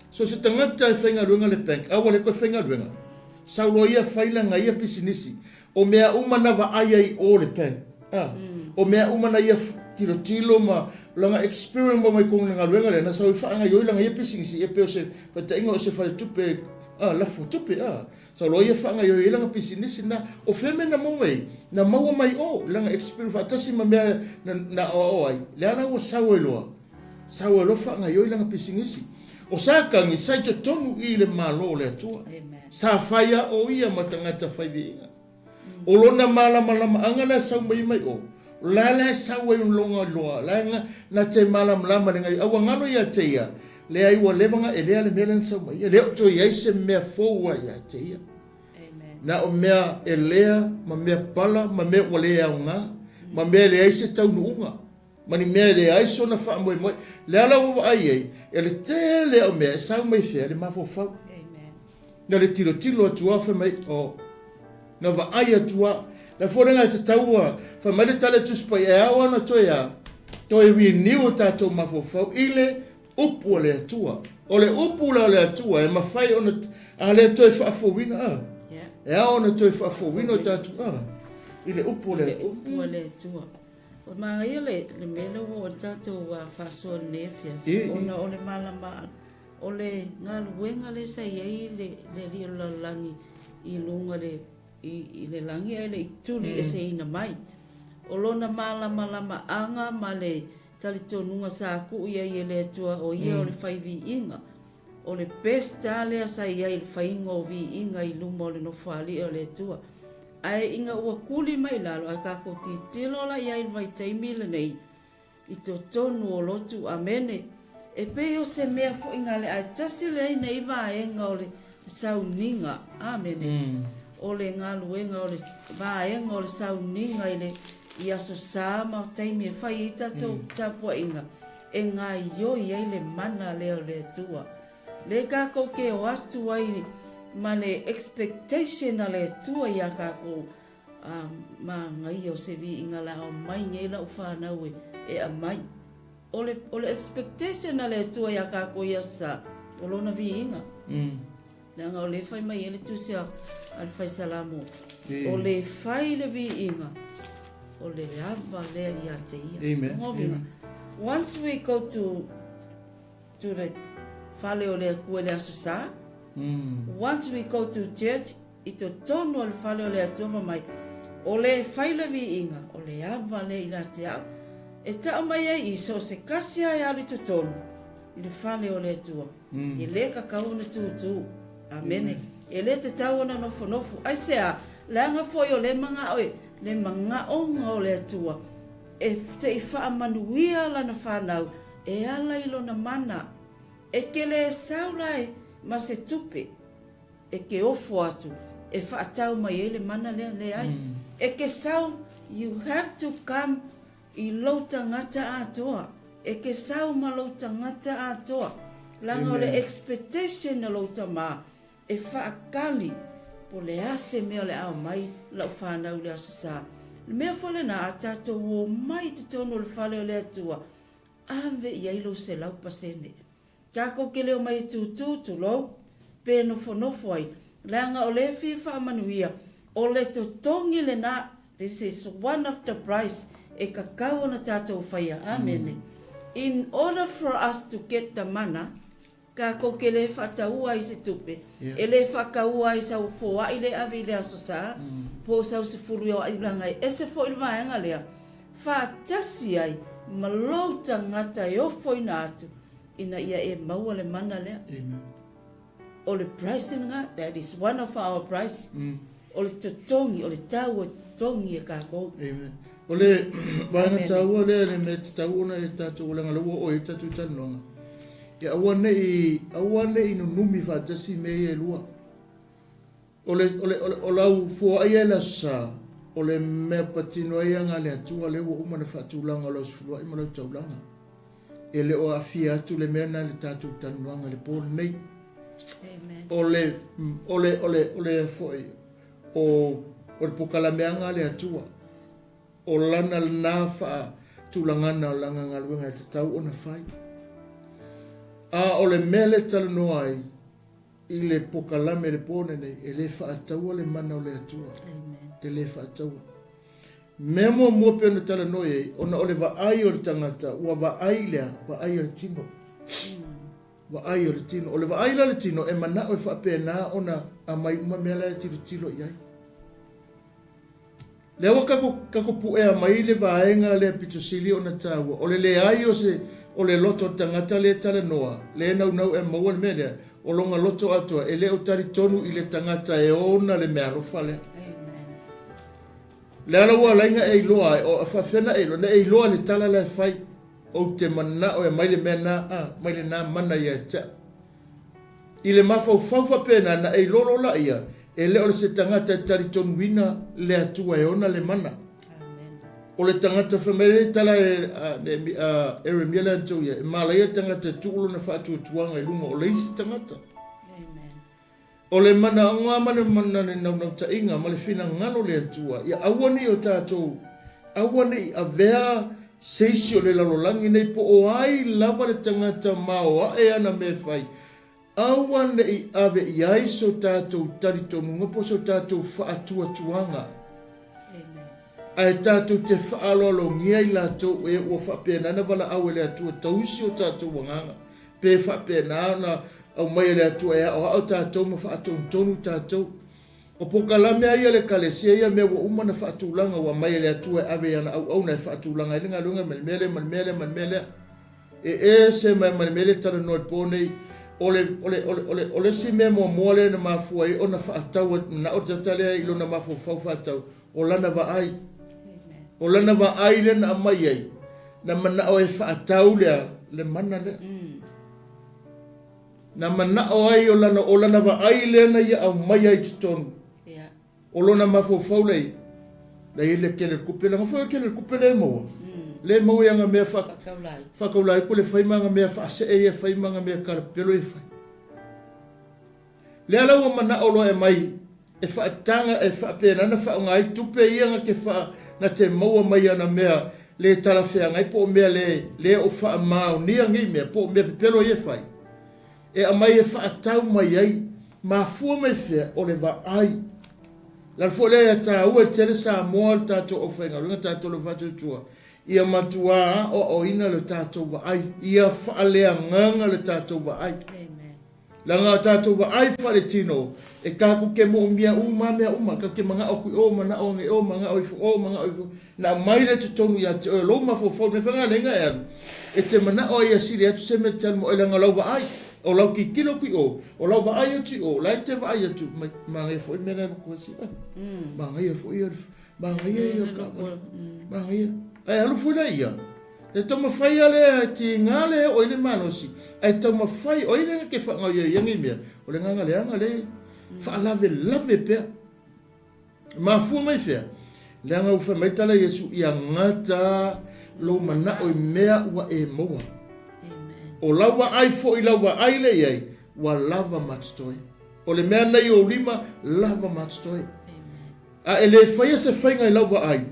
so se tagata e faigaluega le bank, a ua le toe faigaluega, sau loa ia fai lana ia pisinisi, O mea uma na vaai ai o le bank a o mea uma na ia tilotilo ma lana experience ma mai kona galuega lea na sau e faagaioi lana ia pisinisi e pei o se faitaiga o se faletupe a lafo tupe a sau loa ia faagaioi ai lana pisinisi na o fea mea na maua mai na maua mai o lana experience faatasi ma mea na na aoao ai lea la ua sau ai loa sau ai loa faagaioi lana pisinisi o Satani sa i totonu i le Malo o le Atua. Sa fai a o ia ma tagata fai viiga. O lona malamalamaaga lea sau mai mai o, la la e sau ai longa loa, la na, na te malamalama le ngai, a ua galo ia te ia, leai ua leva na elea le mea lea na sau mai ia, le o toe i ai se mea fou a ia te ia. Na o mea elea ma mea pala ma mea ua le aoga, ma mea e leai se taunuuga, ma ni mea e leai sona faamoemoe. Le ala ua vaai ai, e le tele au mea e sau mai fea le mafaufau. Na le tilotilo atu lava fai mai, oh, na vaai atu lava. La foi lena e tatau a, fai mai le tala e Tusi Paia, e ao ona toe a, toe renew o tatou mafaufau i le upu a le Atua. O le upu la a le Atua e mafai ona, a le toe faafouina, a, e ao ona toe faafouina o tatou, a, i le upu a le Atua. I le upu a le Atua. Ua manaia le le mea lea ua oo i le tatou faasoa i lenei afiafi ona o le malama o le galuega lea sa i ai le le alii o le lalolagi i luga le i le lagi ae le i tulieseina mai. O lona malamalamaaga ma le talitonuga sa tuu i ai e le Atua o ia o le fai viiga. O le best lava lea sa i ai i le faiga o viiga i luma o le Nofoalii o le Atua. Ae ina ua kuli mai lalo, ae tatou tilotilo la i ai i le vaitaimi lenei i totonu o lotu, amene, e pei o se mea foi gale ae tasi lenei vaega o le sauniga, amene, o le galuega o le vaega o le sauniga i le i Aso Sa ma taimi e fai ai tatou tapuaiga e gaioi ai le mana lea o le Atua. Lea tatou te o atu ai ma le expectation a le Atua iā tatou, a, manaia o se viiga la aumai nei lau fanau e, e aumai. O le, o le expectation a le Atua iā tatou i Aso Sa, o Lona viiga. Leaga o lea e fai mai ai le tusi a, a le Fai Salamo, o le fai le viiga, o le ava lea ia te ia. Amen. Amen. Once we go to to the fale o le Atua i le Aso Sa. Once we go to church, i totonu o le fale o le Atua ma mai, o le fai le viiga, o le ava lea i la te au. E tau mai ai i so o se kasi a e alu i totonu, i le fale o le Atua. E le kakau ona tūtū. Amene. E le tatau ona nofonofo. Aisea? Leaga foi o le mangao e, le mangaoga o le Atua, e se i faamanuia lana fanau, E ala i lona mana, e ke le sau la e ma se tupe e ke ofo atu e faatau mai ai le mana lea, leai. E ke sau, you have to come i lou tagata atoa. E ke sau ma lou tagata atoa. Leaga o le expectation a lou tama e faakali po o le a se mea o le a omai lau fanau i le Aso Sa. Le mea foi lena, a tatou omai i totonu o le fale o le Atua, Ave i ai lou 100%. Takou te le omai e tūtū, tulou, pe nofonofo ai, leaga o lea e fia faamanuia, o le totogi lena, this is one of the price e tatau ona tatou faia. Amene. In order for us to get the mana, Tatou te le faataua ai se tupe, e le faataua ai sau foai le ave i le Aso Sa, po o sau 10 leaga e ese foi le vaega lea, faatasi ai ma lou tagata e ofoina atu ina ia e maua le mana lea. Amen. O le price lena, that is one of our price. O le totogi, o le tau e totogi e tatou. Amen. O le vaega taua lea le mea e tatau ona e tatou leaga lea ua oo i ai le tatou talanoaga, ia aua ne i, aua ne i nunumi faatasi mea ia e lua. O le, o le, o le, o lau foai ia i le Aso Sa, o le mea patino ai aga a le Atua lea ua uma ona faatulaga o lau sefuluai ma lau taulaga. E le o aafia atu le mea lena i le tatou talanoaga i le po lenei. Amen. O le, o le, o le, o le foi, o, o le pokalameaga a le Atua, o lana lena faatulagana o lana galuega e tatau ona fai. A o le mea lea e talanoa ai i le pokalame i le po lenei, e le faataua le mana o le Atua. Amen. E le faataua. Mea muamua pei ona talanoa i ai, ona o le vaai o le tagata, ua vaai lea, vaai a le tino. Vaai o le tino. O le vaai la o le tino, e manao e faapena ona aumai uma mea la e tilotilo i ai. Lea ua kako, kako puea mai le vaega lea pito sili ona taua, o le leai o se, o le loto o le tagata lea e talanoa, lea e naunau e maua le mea lea, o lona loto atoa, e le o talitonu i le tagata e ona le meaalofa lea. Amen. Le ala ua ala ai na e iloa ai, o faafefea na e iloa, na e iloa le tala la e fai, Ou te manao e aumai le mea na, a, mai lena mana ia te au. I le mafaufau faapena, na e iloa loa laia, e le o le se tagata e talitonuina le Atua e ona le mana. Amen. O le tagata fai mai le tala e a, a Eremia le atou ia, e malaia le tagata e tuu lona faatuatuaga i luga o le isi tagata. Amen. O le manaoga ma le mana le naunautaiga ma le finagalo o le Atua, ia aua ne i o tatou, aua ne i avea se isi o le lalolagi nei po o ai lava le tagata maoae ana mea e fai, aua ne i ave i ai so tatou talitonuga po o so tatou faatuatuaga. Ae tatou te faaaloalogia i latou e ua faapena ona valaau e le Atua tausi o tatou agaga, pe faapena ona aumai e le Atua e aoao tatou ma faatonutonu tatou. O pokalame a ia a le Ekalesia ia mea ua uma ona faatulaga ua aumai e le Atua e ave i ana auauna e faatulaga ai le galuega ma le mea lea ma le mea lea ma le mea lea. E ese mai ma le mea lea e talanoa i le po nei. O le, o le, o le, o le, o le isi mea muamua lea na mafua ai ona faatau manao le tagata lea i lona mafaufau faatau, o lana vaai. O lana vaai lea na aumai ai, na manao e faatau lea, le mana lea. Na manao ai o lana, o lana vaai lea na ia aumai ai i totonu. O lona mafaufau lea i, la i le tele tupe, leaga foi o le tele tupe lea e maua. Lea e maua i ana mea fa, faataulai ko le fai ma ana mea faasee ia fai ma ana mea kalapelo ia fai. Lea la ua manao loa e aumai e faataga e faapena ona faaaoga ai tupe ia na te faa, na te maua mai ana mea le talafeagai po o mea le, le o faamaonia nei mea po o mea pepelo ia e fai, e aumai e faatau mai ai, mafua mai fea o le vaai. Le ala foi lea ia taua e tele Samoa le tatou aufaigaluega, tatou le faatuatua, ia matua aoaoina le tatou vaai, ia faaleagaga le tatou vaai. Amen. Leaga a tatou vaai faaletino, e tatou te moomia uma a mea uma, tatou te manao atu i o, manao ane i o, manao ifo o, manao ifo, na aumai lea i totonu ia te oe o lou mafaufau, le mea foi lena lea na e alu, e te manao ai ia sili atu se mea e te alu ma oe leaga o lau vaai, o lau tilotilo atu i o, o lau vaai atu i o, la e te vaai atu, mai, manaia foi le mea la e alu atu ai si oe, manaia foi ia, manaia ia o le taavale, manaia, ae alu foi lea ia, E taumafai lava lea, e tiga lea e oo i le malosi, ae taumafai, o ai lea na te faagaoioi ai nei mea? O le agaga leaga lea e faalavelave pea. E mafua mai fea? Leaga ua fai mai tala Iesu, ia gata lou manao i mea ua e maua. O lau vaai foi i lau vaai lea i ai, ua lava ma totoe. O le mea nei ou lima, lava ma totoe. A e le faia se faiga i lau vaai,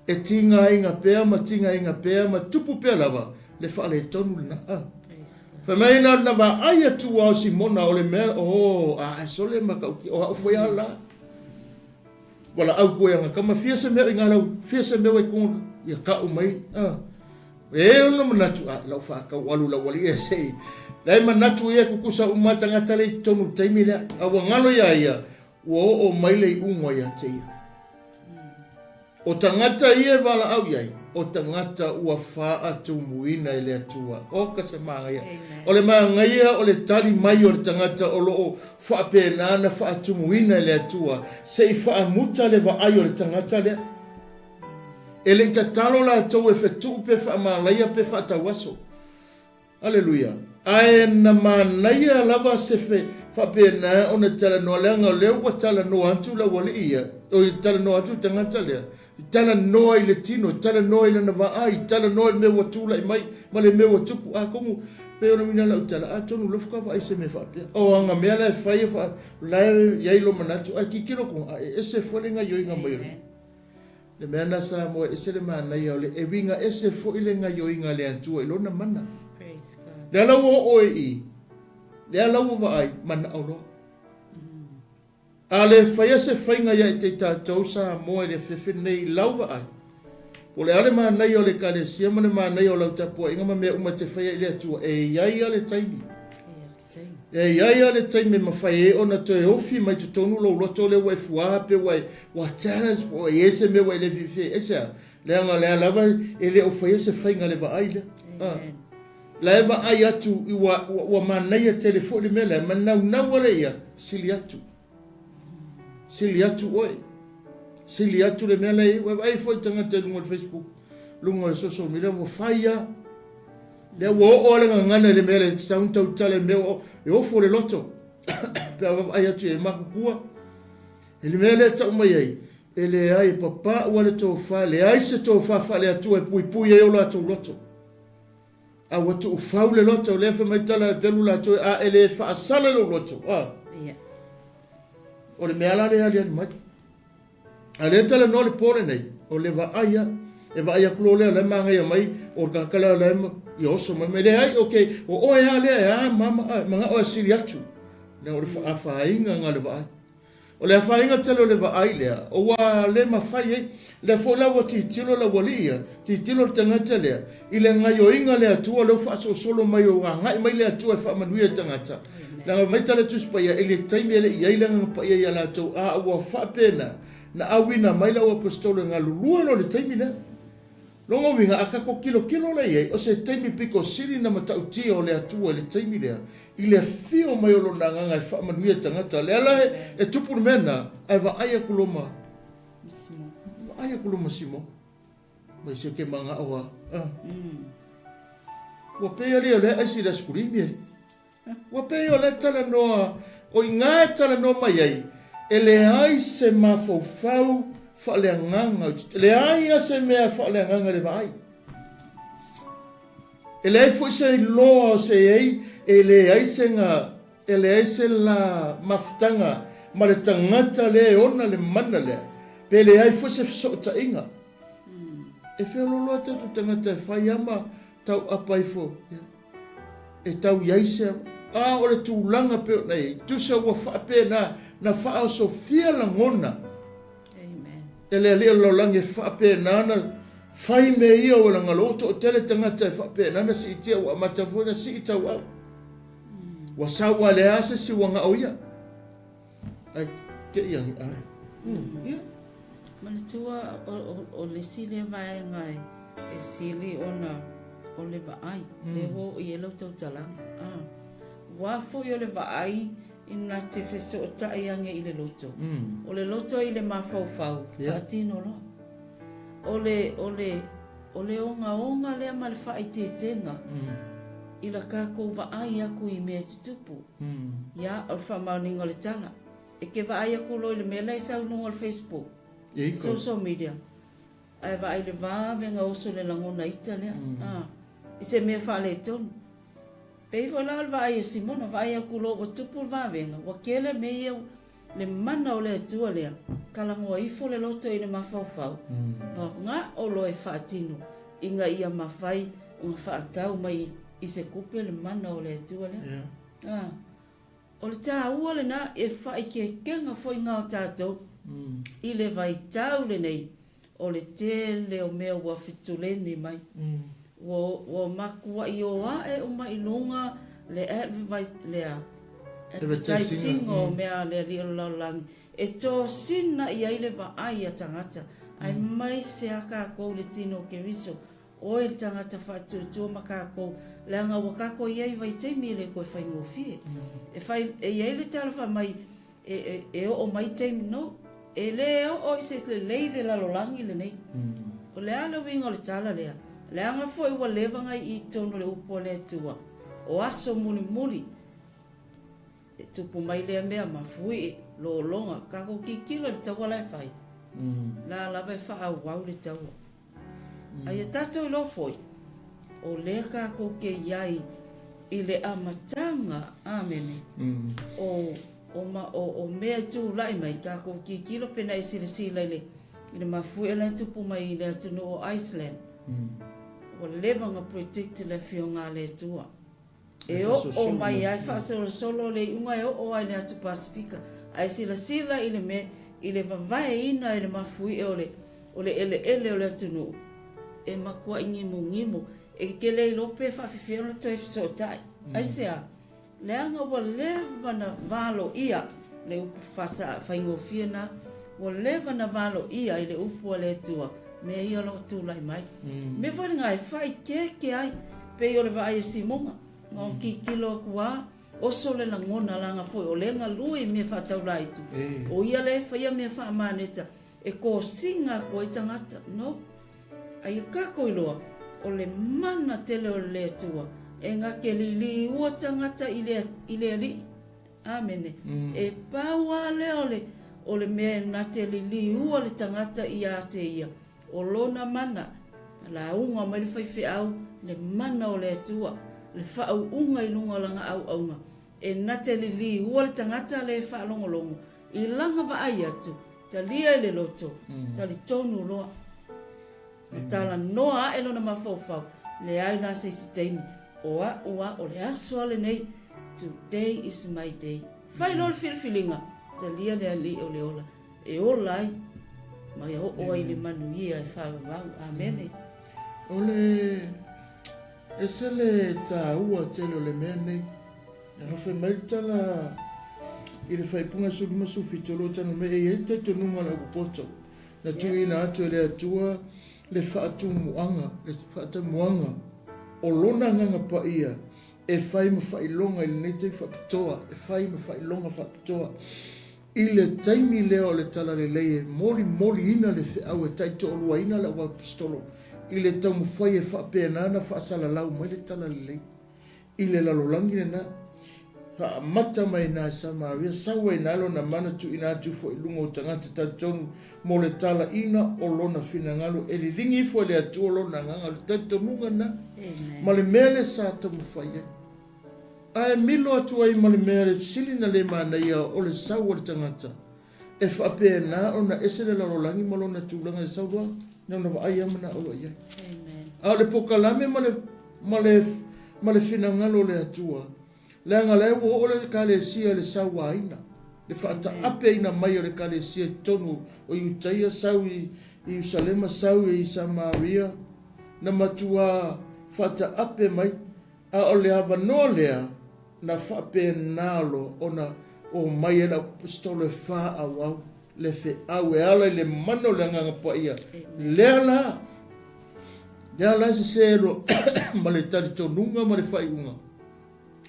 E tigaina pea ma tigaina pea ma tupu pea lava le faaletonu lena. A. Fai mai na na vaai atu a o Simona o le mea, oh, a e sole ma kau o au foi a la. Wala au koe anga kama fia se mea i ngā lau, fia se mea wai konga, ia kau mai. A. E ona manatu, a, lau faataualu lau alii e se i. La e manatu ia kukusa uma tagata le i totonu i le taimi lea. A ua galo ia ia, ua oo mai le iuga ia te ia. O tagata ia e valaau i ai, o tagata ua faatumuina e le Atua. O ka se magaia. O le magaia o le tali mai o le tagata o lo o faapena na faatumuina e le Atua, se i faamuta le vaai o le tagata lea. E le i tatalo latou e fetuu pe faamalaia pe faatauaso. Aleluia! Ae na manaia lava se fe faapena ona talanoa, leaga o lea ua talanoa atu le aualii ia, oi, talanoa atu le tagata lea, talanoa i le tino, talanoa i lana vaai, talanoa i le mea ua tulai mai ma le mea ua tupu. Atonu, pei ona uiga lau tala, atonu lofu ka vaai i se mea faapea. O aga mea la e fai, e fa, la e i ai lo manatu, ae tilotilo atu, a e ese foi le gaioiga mai o le. Le mea na Samoa e ese le manaia o le e uiga ese foi le gaioiga a le Atua i lona mana. Praise God. Lea la ua oo i i, lea la ua vaai, manao loa. A le faia se faiga ia i te tatou Samoa i le fefe nei i lau vaai, po o le a le manaia o le Ekalesia ma le manaia o lau tapuaiga ma mea uma e te faia i le Atua, e i ai lava le taimi. E i ai lava le taimi e mafai ai ona toe ofi mai totonu lou loto lea ua e fuā pe ua e ua challenge po o i ai se mea ua e le fiafia ai. Aisea? Leaga o lea lava e le o faia se faiga i le vaai lea. A. La e vaai atu i ua, ua, ua manaia tele foi le mea lea, ma naunau lava ia, sili atu. Sili atu oe. Sili atu le mea lea e i ai. Ua vaai foi le tagata i luga o le Facebook, luga o le social media, ua fai lava. Lea ua oo lava le gagana i le mea lea e tatau ona tautala i le mea ua e ofo le loto pe a vaavaai atu i ai matutua. I le mea lea e tau mai ai, e leai, e papau lava le tofa, e leai se tofa faale-Atua e puipui ai o latou loto. A ua tuufau le loto, lea fai mai tala e pelu latou, a e le faasala i lou loto, a. O le mea la lea e aliali mai. A lea e talanoa le po lenei, o le vaai a. E vaai atu loa lea o la e magaia mai, o le tagata lea o la e ia oso mai. Mai leai, okay, o oe a lea e a mama a, manao e sili atu. Lea o le afaina na le vaai. O le afaina tele o le vaai lea, ua le mafai ai. Lea foi la ua tilotilo le aualii ia, tilotilo le tagata lea, i le gaioiga a le Atua lea ua faasolosolo mai ua agai mai le Atua e faamanuia i tagata. Leaga mai tala Tusi Paia i le taimi e le i ai le Agaga Paia ia latou, a ua faapena na auina mai le auaposetolo e galulue loa i le taimi lea. Lona uiga, a tatou tilotilo la i ai, o se taimi pito sili na matautia o le Atua i le taimi lea, i le afio mai o Lona Agaga e faamanuia i tagata. Lea la e tupu le mea lena, ae vaai atu loa ma, vaai atu loa ma Simona. Mai se ke manao a. Ua pei alii o lea aisi i le aso kulimi alii. Ua pei o lea talanoa, o i ina e talanoa mai ai, e leai se mafaufau faaleagaga, e leai lava se mea faaleagaga i le vaai. E leai foi se iloa o se ei, e leai se ga, e leai se la mafutaga ma le tagata lea e ona le mana lea, pe leai foi se fesootaiga. E feoloolo lava tatou tagata e fai lava ma tauapa ifo, e tau i ai se a o le tulaga pei ona i ai, tusa ua faapena na faaosofia lagona e le Alii o le lalolagi e faapena ona fai mea ia ua lagalo, ua toatele tagata e faapena ona siitia ua amata foi ona sii tauau. Ua sau a leai se isi ua gao ia. Ai, te i angi ai. Ia. Manatua o le isi lea vaega e sili ona o le vaai, lea ua oo i ai lau tautalaga. Ua foi o le vaai ina te fesootai ane i le loto. O le loto i le mafaufau, faatino loa. O le, o le, o le ogaoga lea ma le faaeteetega i la tatou vaai atu i mea e tutupu. Ia, o le faamaoniga o le tala. E te vaai atu loa i le mea la e sau i luga o le Facebook, social media, ae vaai i le vave ona oso le lagona ita lea, a, i se mea faaletonu. Pei foi la o le vaai a Simona, vaai atu loa ua tupu le vavega, ua tele mea ia, le mana o le Atua lea, talanoa ifo le loto i le mafaufau, ma gao loa e faatino ina ia mafai ona faatau mai i se tupe le mana o le Atua lea. A, o le taua lena e faaikeikega foi na o tatou i le vaitau lenei o le tele o mea ua fetuleni mai. Ua, ua matuaʻi o aʻe uma i luga le lea advertising o mea a le Alii o le Lalolagi e tosina i ai le vaai a tagata, aemaise a kakou le tino o Keriso, oe le tagata faatuatua ma kakou, leaga ua kakou i ai i vaitaimi e le toe faigofie. E fai, e i ai le tala fai mai, E, e oo mai taimi, no. E le oo i se lelei le lalolagi lenei. O le a le uiga o le tala lea? Leaga foi ua leva na i totonu o le upu a le Atua, o aso mulimuli, e tupu mai lea mea, mafuie, lologa, tatou tilotilo i le taua la e fai, la lava e faaauau le taua. A ia tatou iloa foi, o lea tatou te i ai i le amataga, amene, o, o, o, o mea e tulai mai, tatou tilotilo pe na e silasila i le, i le mafuie la e tupu mai i le atunuu o Iceland. Ua leva ona predict le Afioga a le Atua. E oo mai ai faasolosolo le iuga e oo ai i le Atu Pasefika, ae silasila i le mea i le vavaeina e le mafuie o le o le eleele o le atunuu, e matuai gimugimu, e te le iloa pe faafefea ona toe fesootai. Aisea? Leaga ua leva na valoia le upu faigofie na, ua leva na valoia i le upu a le Atua mea ia o lo o tulai mai. Mea foi lena e faaikeeke ai, pei o le vaai a Simoga, na ona tilotilo atu lava, oso le lagona leaga foi o lea e galue i mea faataulaitu, o ia lea e faia mea faamaneta e kosiga atu ai tagata. No. A ia tatou iloa, o le mana tele o le Atua e na te liliua tagata i le, i le Alii. Amene. E pau lava lea o le, o le mea e na te liliua le tagata ia te ia, o lona mana, na lauga mai le faifeau, le mana o le Atua, le faauuga i luga o lana auauna, e na te liliua le tagata le faalogologo i lana vaai atu, talia i le loto, talitonu loa. Na talanoa aʻe lona mafaufau, Leai la se isi taimi, o aʻu a o le aso a lenei, today is my day. Fai loa le filifiliga, talia le Alii o le ola, e ola ai, ma e oo ai i le manuia e faavavau. Amene. O le ese le taua tele o le mea nei. Na fai mai le tala i le faaipuga 15 17 o lo o tala mai e i ai le talitonuga o le aupopoto Na tuuina atu e le Atua le faatumuaga, le faatamuaga o Lona Agaga Paia e fai ma faailoga i lenei taimi faapitoa, e fai ma faailoga faapitoa i le taimi lea o le Talalelei e molimoliina le feau e taitoaluaina le auaposetolo i le taumafai e faapena ona faasalalau mai le Talalelei. I le lalolagi lena, faamata mai ina e Samaria, sau ai ina lona mana tuuina atu ifo i luga o tagata talitonu mo le talaina o lona finagalo e liligi ifo e le Atua lona agaga, o le talitonuga lena, ma le mea lea sa taumafai ai. Ae milo atu ai ma le mea le sili na le manaia o le sau o le tagata, E faapena ona ese le lalolagi ma lona tulaga e sau loa, na ona vaai lava manao loa i ai. A o le pokalame ma le, ma le, ma le finagalo o le Atua, leaga la ua oo le Ekalesia i le sauaina, le faataapeina mai o le Ekalesia i totonu o Iutaia, sau i Ierusalema, sau i Samaria, na matua faataape mai. A o le avanoa lea na faapena loa ona omai ai le aposetolo e faaauau le feau e ala i le mana o le Agaga Paia. Lea la, lea la e sese loa ma le talitonuga ma le faaiuga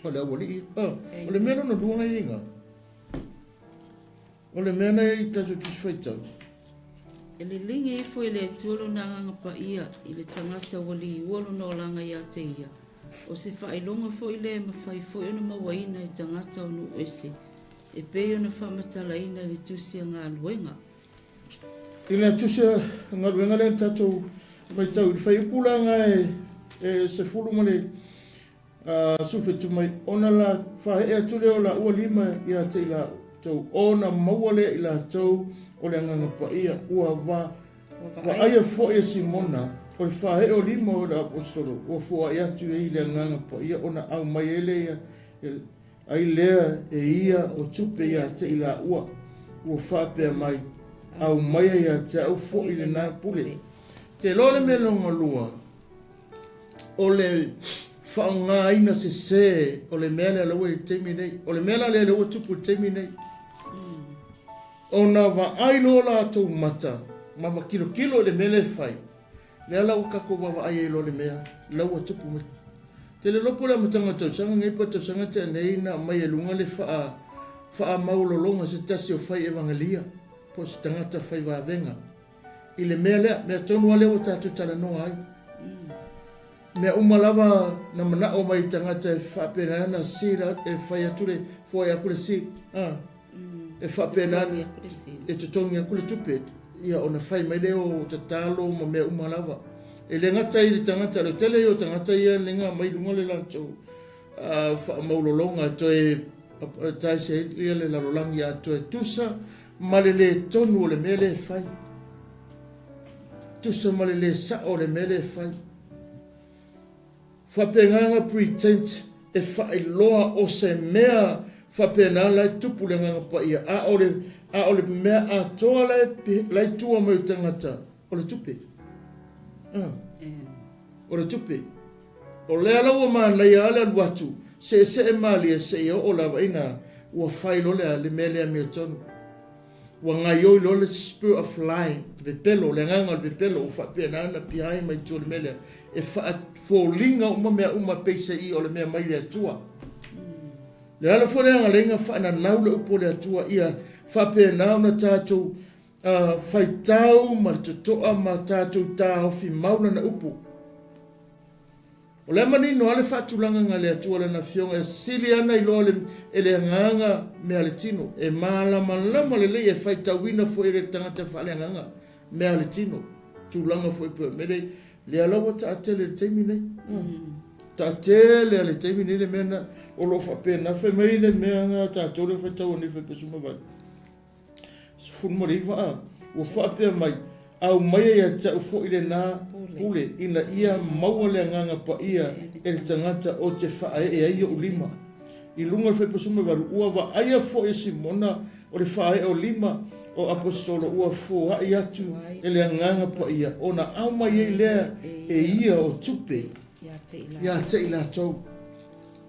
o le aualii. O le mea lona lua na i ai O le mea na i tatou Tusi Faitau. E liligi ifo e le Atua lona Agaga Paia i le tagata ua liua lona olaga ia te ia. O se faailoga foi lea e mafai foi ona mauaina e tagata o nuu ese, e pei ona faamatalaina i le Tusi a Galuega. I le Tusi a Galuega lea na tatou faitau i le fuaiupu la na e 10 ma le 17 mai, ona la faaee atu lea o laua lima ia te i latou, ona maua lea i latou o le Agaga Paia, ua va, vaaia foi e Simona, o le faaee o lima o le aposetolo, ua foai atu ai le Agaga Paia, ona aumai ai lea, ai lea e ia o tupe ia te i laua, ua faapea mai, Aumaia ia te au foi lena pule. Te iloa le mea lona lua. O le faaaogaina sese o le mea lea la ua i le taimi nei. O le mea la lea lea ua tupu i le taimi nei. Ona vaai loa latou mata ma matilotilo i le mea lea e fai, lea la ua tatou vaavaai ai loa i le mea la ua tupu mai. Te le iloa po o le amataga o le tausaga nei po o le tausaga tea nei na aumai ai luga le faa, faamaualologa se tasi o fai evangelia po o se tagata fai vavega i le mea lea, mea tonu lava lea ua tatou talanoa ai. Mea uma lava na manao mai i tagata e faapena na seal e fai atu le foai atu le seal a e faapena e totogi atu le tupe ia ona fai mai lea o tatalo ma mea uma lava. E le gata i le tagata, le tele ia o tagata ia le ga mai luga le latou faamaulologa toe taese ai ia le lalolagi atoa e tusa ma le le tonu o le mea lea e fai. Tusa ma le le sao o le mea lea e fai. Faapena pretend e faailoa o se mea faapena la e tupu le Agaga Paia, a o le, a o le mea atoa la e, la e tua mai o tagata, o le tupe. Ah. O le tupe. O lea la ua manaia lava le alu atu, seesee malie seia oo lava ina ua fai loa le, le mea lea amiotonu. Ua gaioi loa le spirit of lying, le pepelo, le agaga o le pepelo ua faapena ona behind mai tua o le mea lea, e faafoliga uma mea uma peiseai o le mea mai le Atua. Le ala foi lea galeiga faananau le upu o le Atua ia faapena ona tatou faitau ma le totoa ma tatou taofi mau lana upu. O lea manino lava le faatulagaga a le Atua Lana Afioga e sili ana iloa le, e le agaga mea a le tino, e malamalama lelei e faitauina foi e le tagata faaleagaga mea a le tino, tulaga foi pei o mea lea, lea la ua taatele i le taimi nei. Taatele a le taimi nei le mea na o lo o faapena fai mai le mea na tatou le faitau nei fai pesuma vale. 19 a, ua faapea mai, Aumaia ia te au foi lenā pule, ina ia maua le Agaga Paia e le tagata ou te faaee ai ou lima. I luga o le 18, ua vaaia foi e Simona o le faaee o lima o Aposetolo ua foai atu e le Agaga Paia, ona aumai ai lea e ia o tupe ia te i latou.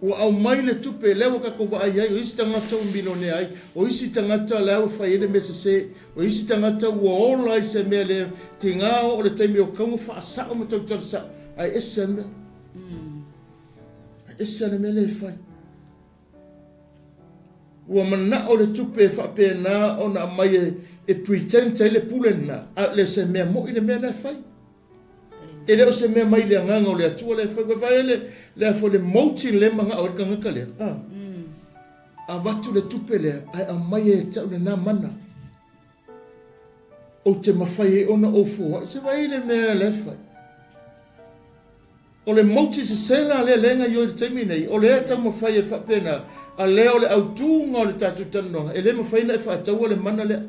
Ua aumai le tupe, lea ua tatou vaai ai, o isi tagata ua milionea ai, o isi tagata la ua fai ai le mea sese, o isi tagata ua ola i se mea le tiga o le taimi o tau faasao ma tautala sao, ae ese le mea. Ae ese le mea lea e fai. Ua manao le tupe e faapena ona aumai e, e pretend ai le pule lena, a le se mea moi le mea lea e fai. E le o se mea mai le agaga o le Atua lea e fai. Ua vaai le, le a foi le moti le manao ai le tagata lea. Ah. Avatu le tupe lea, ae aumai e te au lena mana. Ou te mafai ai ona ou foai. Se vaai le mea lea e fai. O le moti sese la lea lea e gaioi i le taimi nei, o lea e taumafai e faapena, a lea o le autuga o le tatou talanoaga, e le mafai ona e faataua le mana lea.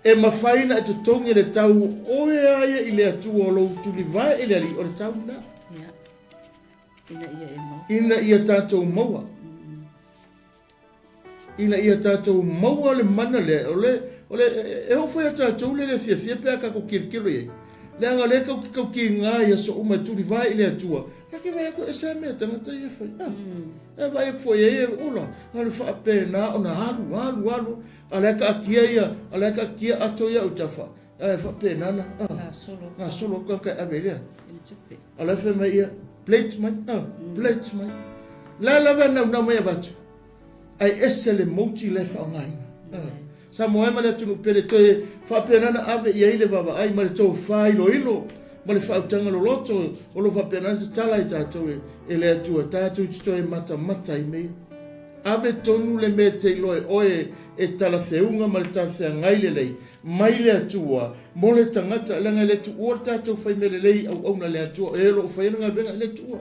E mafai ona e totogi le tau oe a ia i le Atua o lou tulivae i le Alii, o le tau lena. Ina ia tatou maua. Ina ia tatou maua le mana lea, o le, o le, e oo foi ia tatou le le fiafia pe a tatou tilotilo i ai. Leaga o lea tatou te tau tiga i aso uma e tulivae i le Atua, a ke vaai atu e ese lava mea a tagata ia e fai. A, e vaai atu foi i ai e ola, na o le faapena ona alu, alu, alu, A lea taatia ia, a lea taatia ato ia autafa, ae faapena na, gasolo atu ka ave lea. A lea fai mai ia, plate mai, plate mai. La lava e naunau mai avatu, ae ese le moti lea e faaaogaina. Samoa e ma le atunuu pele toe faapena na ave i ai le vaavaai ma le tofa iloilo ma le faautaga loloto o lo faapena na tatala i tatou e le Atua tatou te toe matamata i mea. Ave tonu le mea e te iloa e oe e talafeuga ma le talafeagai lelei mai le Atua mo le tagata, leaga e le tuua le tatou fai mea lelei i auauna a le Atua, o e o lo o faia le galuega e le tuua.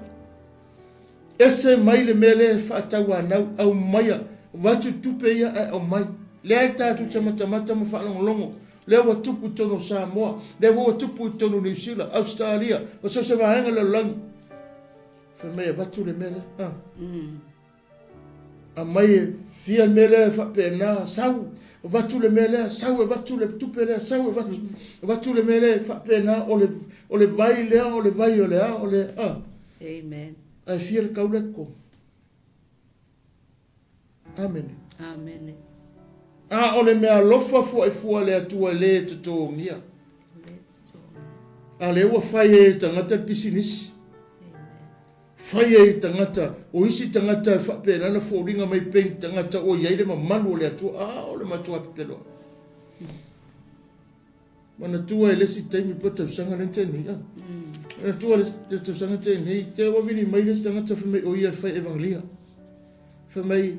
Ese mai le mea lea e faatauanau, aumaia, avatu tupe ia ae aumai. Lea tatou te matamata ma faalogologo, lea ua tupu i totonu o Samoa, lea foi ua tupu i totonu o Niu Sila, Ausetalia, ma so o se vaega o le lalolagi. Fai mai avatu le mea lea. Ah. Aumai e fia le mea lea e faapena, sau. Avatu le mea lea, sau e avatu le tupe lea, sau e avatu, avatu le mea lea, e faapena, o le, o le vai lea, o le vai o le a, o le a. Amen. Ae fia le tau lea totogi. Amene. Amene. A o le meaalofa fuaifua a le Atua e le totogia. A lea ua fai ai e tagata le pisinisi. Fai ai e tagata, o isi tagata e faapena ona foliga mai pei ni tagata ua i ai le mamalu o le Atua. A o le matua pepelo ai. Manatua i le isi taimi po o tausaga lea na tea nei, a. Manatua le tausaga na tea nei, te ua vili mai le isi tagata fai mai o ia le fai evangelia. Fai mai,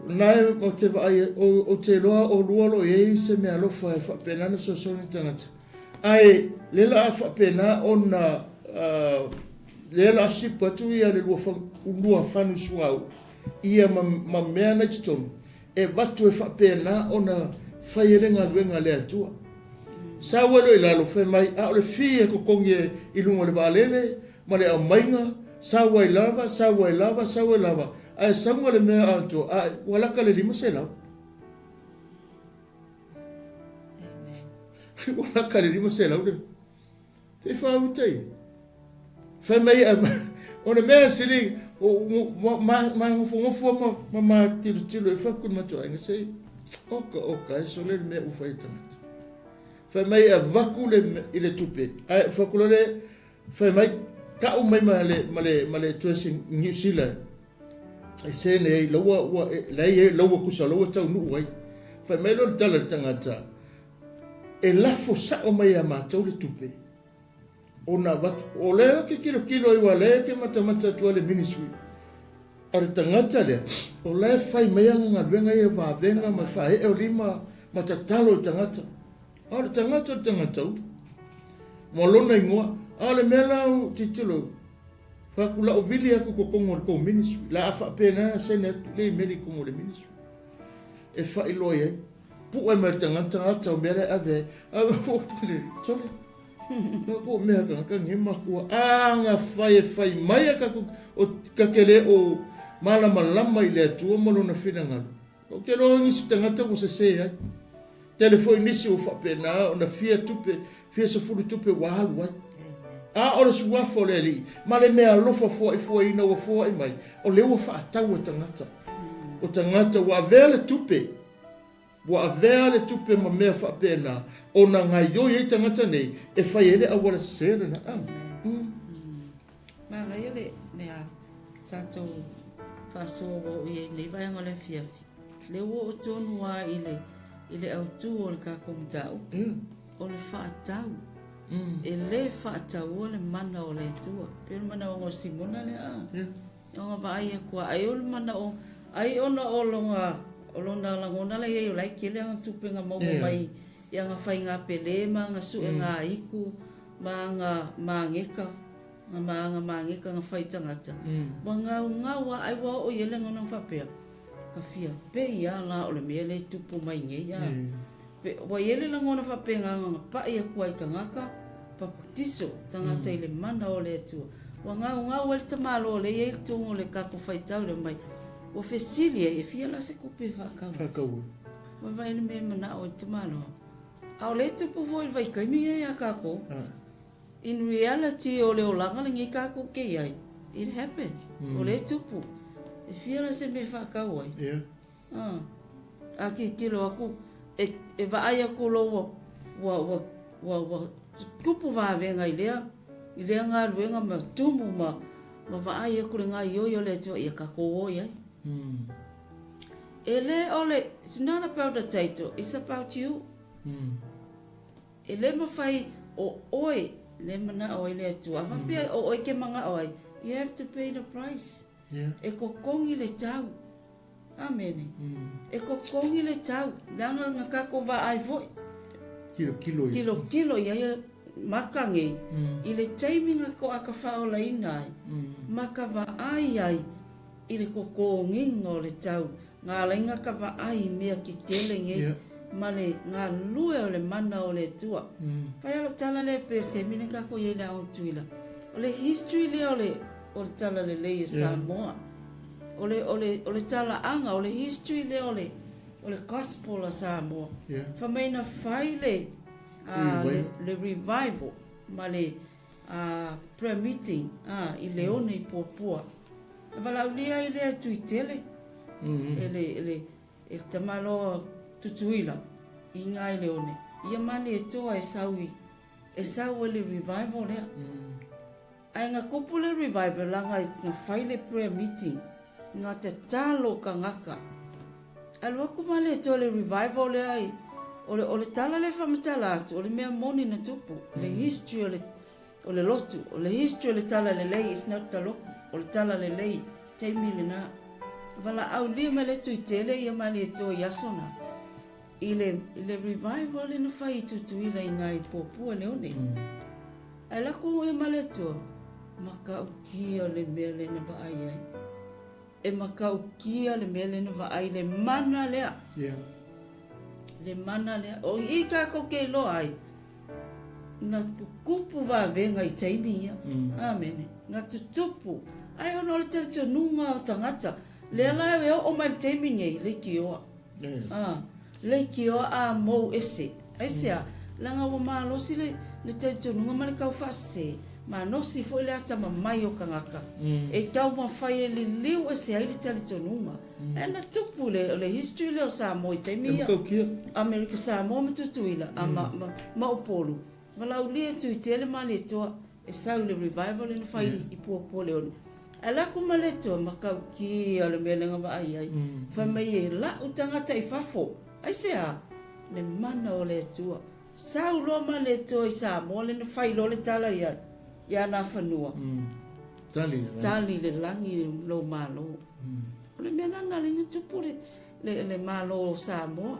na e o te vaai, o, o te iloa olua o lo o i ai se meaalofa e faapena ona fesoasoani i tagata. Ae lea la a faapena ona, uh, lea la a ship atu ia le lua fanu suauu ia ma, ma mea na i totonu, e avatu e faapena ona fai ai le galuega a le Atua. Sau ai loa i lalo, fai mai, a o le fee e totogi i luga o le vaalele ma le aumaiga, sau ai lava, sau ai lava, sau ai lava, ae sauga le mea atoa, a ua laka le 500. Ua laka le 500 le. Te whāuta ia. Whai mai, o le mea sili, ma, ma ngofongofo ma, ma, ma tilo tilo e whaku matua ainga sei, oka oka, e sole le mea u whai tangata. Whai mai a vaku le, i le tupe, ai whaku le, whai mai, tau mai ma le, ma le, ma le tuesi New Zealand, e sene ai, laua, ua, e, lai e, laua kusa, laua tau nuu ai. Whai mai lo le tala le tangata, E lafo sao mai ia matou le tupe ona avatu. O lea ou te tilotilo ai aua o lea e matamata atu ai le ministry. A o le tagata lea, o la e fai mai ana galuega ia vavega ma le faaee o lima ma tatalo i tagata. A o le tagata o le tagata uli. Ma lona igoa. A o le mea la ou tilotilo, fai atu la ou vili atu i totonu o le tou ministry. La a faapena sene atu le imeli i totonu o le ministry. E faailoa i ai. Puʻe mai le tagata ata o mea la e ave ai. Ave le sole. No ko mea ka ka nge makua. A nga fai e fai mai a ka o ka ke le o malamalama i le Atua ma lona finagalo. Ou te iloa nisi tagata ua sese ai. Tele foi nisi ua faapena ona fia tupe, fia sefulu tupe ua alu ai. A o le suafa o le Alii, ma le mea alofa foaifoaina ua foai mai, o lea ua faatau e tagata. O tagata ua avea le tupe Ua avea le tupe ma mea faapena ona gaioi ai tagata nei e fai ai le auala sese lena. A. Mm. Manaia le, le a tatou faasoa ua oo i ai lenei vaega o le afiafi. Lea ua oo tonu lava i le, i le autu o le tatou mataupu. Mm. O le faatau. Mm. E le faataua le mana o le Atua. Pei o le manaoga o Simona lea. A. Yeah. Ona vaai atu a ai o le manaʻo, ai ona o lona, o lona lagona la iai o la e tele ana tupe na maua mai i ana faiga pele ma ana suega aiku ma ana mageka, ma ana mageka na fai tagata. Ua gaugau a ai ua oo i ai le lagona faapea, ka fia pei a la o le mea lea e tupu mai nei a. Ua i ai le lagona faapena na paʻi aku ai i tagata, papatiso tagata i le mana o le Atua. Ua gaugau ai le tamaloa lea e i ai i totonu o le tatou faitau lea mai, ua fesili ai, e fia la se tupe e faatau ai? Faatau ai. Ua vaai le mea e manao ai le tamaloa. A o lea e tupu foi i le vaitaimi ia iā tatou. In reality o le olaga lenei tatou te i ai, it happened. O lea e tupu. E fia la se mea e faatau ai? Yeah. A, a tilotilo aku, e, e vaai aku loa ua, ua, ua, ua, ua tupu vavega i lea, i lea galuega ma tumu ma, ma vaai aku le gaioi o le Atua ia tatou o i ai. Mm. E le o le, it's not about the title, it's about you. Mm. E le mawhai o oe le mana'o ai le Atua. A faapea mm. o oe ke mana'o ai, you have to pay the price. Yeah. E kokongi le tau. Amene. E kokogi le tau, leaga na tatou vaai foi. Tilotilo i. Tilotilo i ai maka nei, i le taimi na toaka faaolaina ai, ma ka vaai ai i le kokogiga o le tau, na ala ai na ka vaai i mea tetele nei, ma le galulue o le mana o le Atua. Fai a lau tala lea pei o le taimi lea na tatou i ai i le Aoga Tutuila, o le history lea o le o le Talalelei a Samoa. O le, o le, o le talaaga, o le history lea o le, o le gospel a Samoa. Fai mai na fai le, le, le revival ma le prayer meeting i Leone i Puapua. E valaaulia ai lea e Tuitele, e le, e le, e le tamaloa Tutuila i ina i Leone, ia Malietoa e sau i, e sau ai le revival lea. Ae na tupu le revival laga na fai le prayer meeting na tatalo tagata. Alu atu Malietoa i le revival lea i, o le, o le tala lea e faamatala atu, o le mea moni na tupu, le history o le, o le lotu, o le history o le tala lelei, it's not the lotu, o le tala lelei, taimi lena. Valaaulia mai le Tuitele ia Malietoa i aso na, i le, i le revival lea na fai i Tutuila i na i Puapua Leone. Ae lako ia Malietoa, matautia le mea lea na vaai ai. E matautia le mea lea na vaai, le mana lea. Yeah. Le mana lea. O i tātou ke iloa ai, na tutupu vavega i taimi ia. Amene. Na tutupu. Ai ona o le talitonuga o tagata. Lea la e oo mai le taimi nei, leitioa. Ah, leitioa a mou ese. Aisea? Leaga ua malosi le, le talitonuga ma le tau faasese, malosi foi le atamamai o tagata. E taumafai e liliu ese ai le talitonuga. Ae na tupu le, le history lea o Samoa i taimi ia. Amerika Samoa ma Tutuila, a ma, ma, ma Upolu. Valaaulia e Tuitele ma Aletoa e sau i le revival lea na fai i Puapualeone. Ae lako ma Aletoa, matautia le mea lea na vaai ai. Fai mai e la'u tagata i fafo. Aisea? Le mana o le Atua. Sau loa ma Aletoa i Samoa lea na fai loa le tala ia, ia Nafanua. Tali le lagi. Tali le lagi lou Malo. O le mea lena lea na tupu le, le, le Malo o Samoa.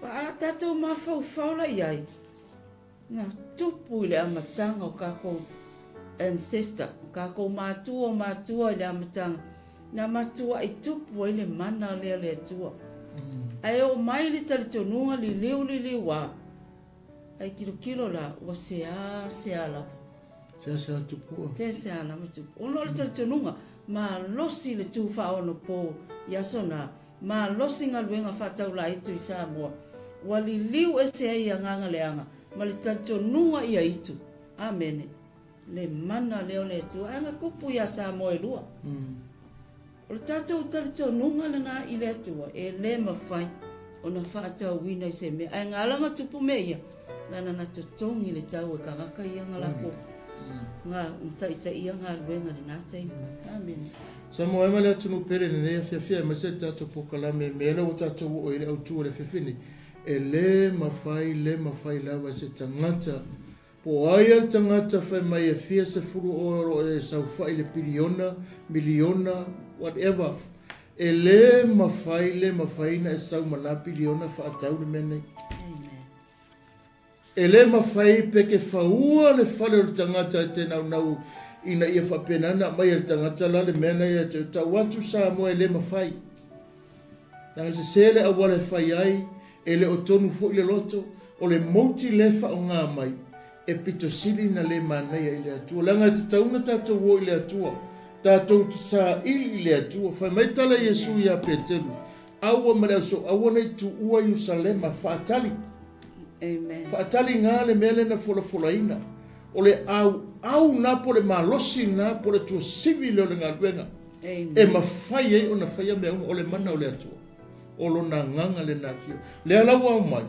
A tatou mafaufau la i ai, na tupu i le amataga o kakou ancestor, o kakou matua o matua i le amataga, na matuai tupu ai le mana lea o le Atua. Ae oo mai le talitonuga liliu liliu a, Ae tilotilo la, ua seasea lava. Seasea tupua. Seasea lava tupu. Ona o le talitonuga, malosi le tu faaonopo i aso na, malosi galuega faataulaitu i Samoa. Ua liliu ese ai agaga leaga ma le talitonuga ia itu. Amene. Le mana lea o le Atua. Ae na tupu ia Samoa e lua. O le tatou talitonuga lena i le Atua, e le mafai ona faatauina i se mea. Ae gala na tupu mea ia, lana na totogi le tau e tagata ia na lako na taitaia galuega i lena taimi. Amene. Samoa e ma le atunuu pele i lenei afiafi aemaise le tatou polokalame i mea lea ua tatou oo i ai le autu o le afiafi nei, e le mafai, le mafai lava e se tagata Po o ai a le tagata fai mai e fia sefulu oe o lo o e saofai i le piliona, miliona, whatever, e le mafai, le mafai na e sau ma na piliona faatau le mea nei. E le mafai pe ke faua le fale o le tagata e te naunau ina ia faapena na aumai e le tagata la le mea na ia te tau atu Samoa e le mafai. Leaga sese le auala e fai ai, e le o tonu foi le loto, o le mouti le faaaoga mai, e pito sili na le manaia i le Atua. Leaga e tatau ona tatou o i le Atua, tatou te saili i le Atua. Fai mai tala Iesu ia Petelu, Aua ma le ausoo, aua ne i tuua Iusalema, faatali. Amen. Faatali nga le mea lea na folafolaina. O le auau na po o le malosi na po o le tuasivi lea o le galuega. E mafai ai ona faia mea uma, o le mana o le Atua, o Lona Agaga lena afio. Lea la ua omai,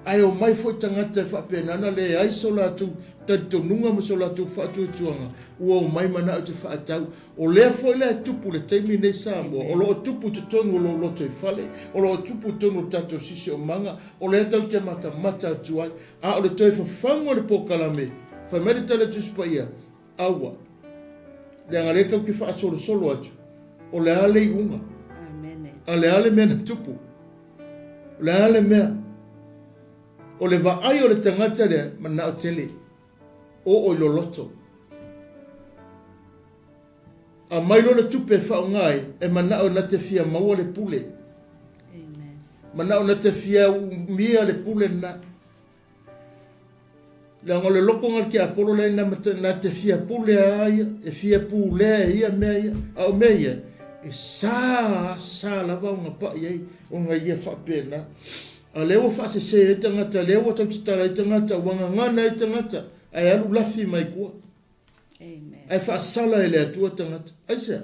ae omai foi tagata e faapena ona leai so latou talitonuga ma so latou faatuatuaga, ua omai manao te faatau. O lea foi la e tupu i le taimi nei Samoa, o lo o tupu i totonu o lou lotoifale, o lo o tupu i totonu o le tatou siosiomaga, o lea tatou te matamata atu ai. A o le toe fafagu o le polokalame, fai mai le tala a Tusi Paia, Aua. Leaga lea tatou te faasolosolo atu, o le a le iuga? Amene. A le a le mea na tupu? O le a le mea? O le vaai o le tagata lea, manao tele, oo i loloto. Aumai loa le tupe e faaaoga ai, e manao na te fia maua le pule. Amen. Manao na te fia umia le pule lena. Leaga o le loko na le tiapolo lea na, na te fia pule a ia, e fia pulea e ia mea ia. A o mea ia, E sa sa lava ona pa'i ai ona ia faapena. A lea ua faasese ai tagata, lea ua tau tatala ai tagata, ua gagana ai tagata, ae alu lafi mai tua. Amen. Ae faasala e le Atua tagata. Aisea?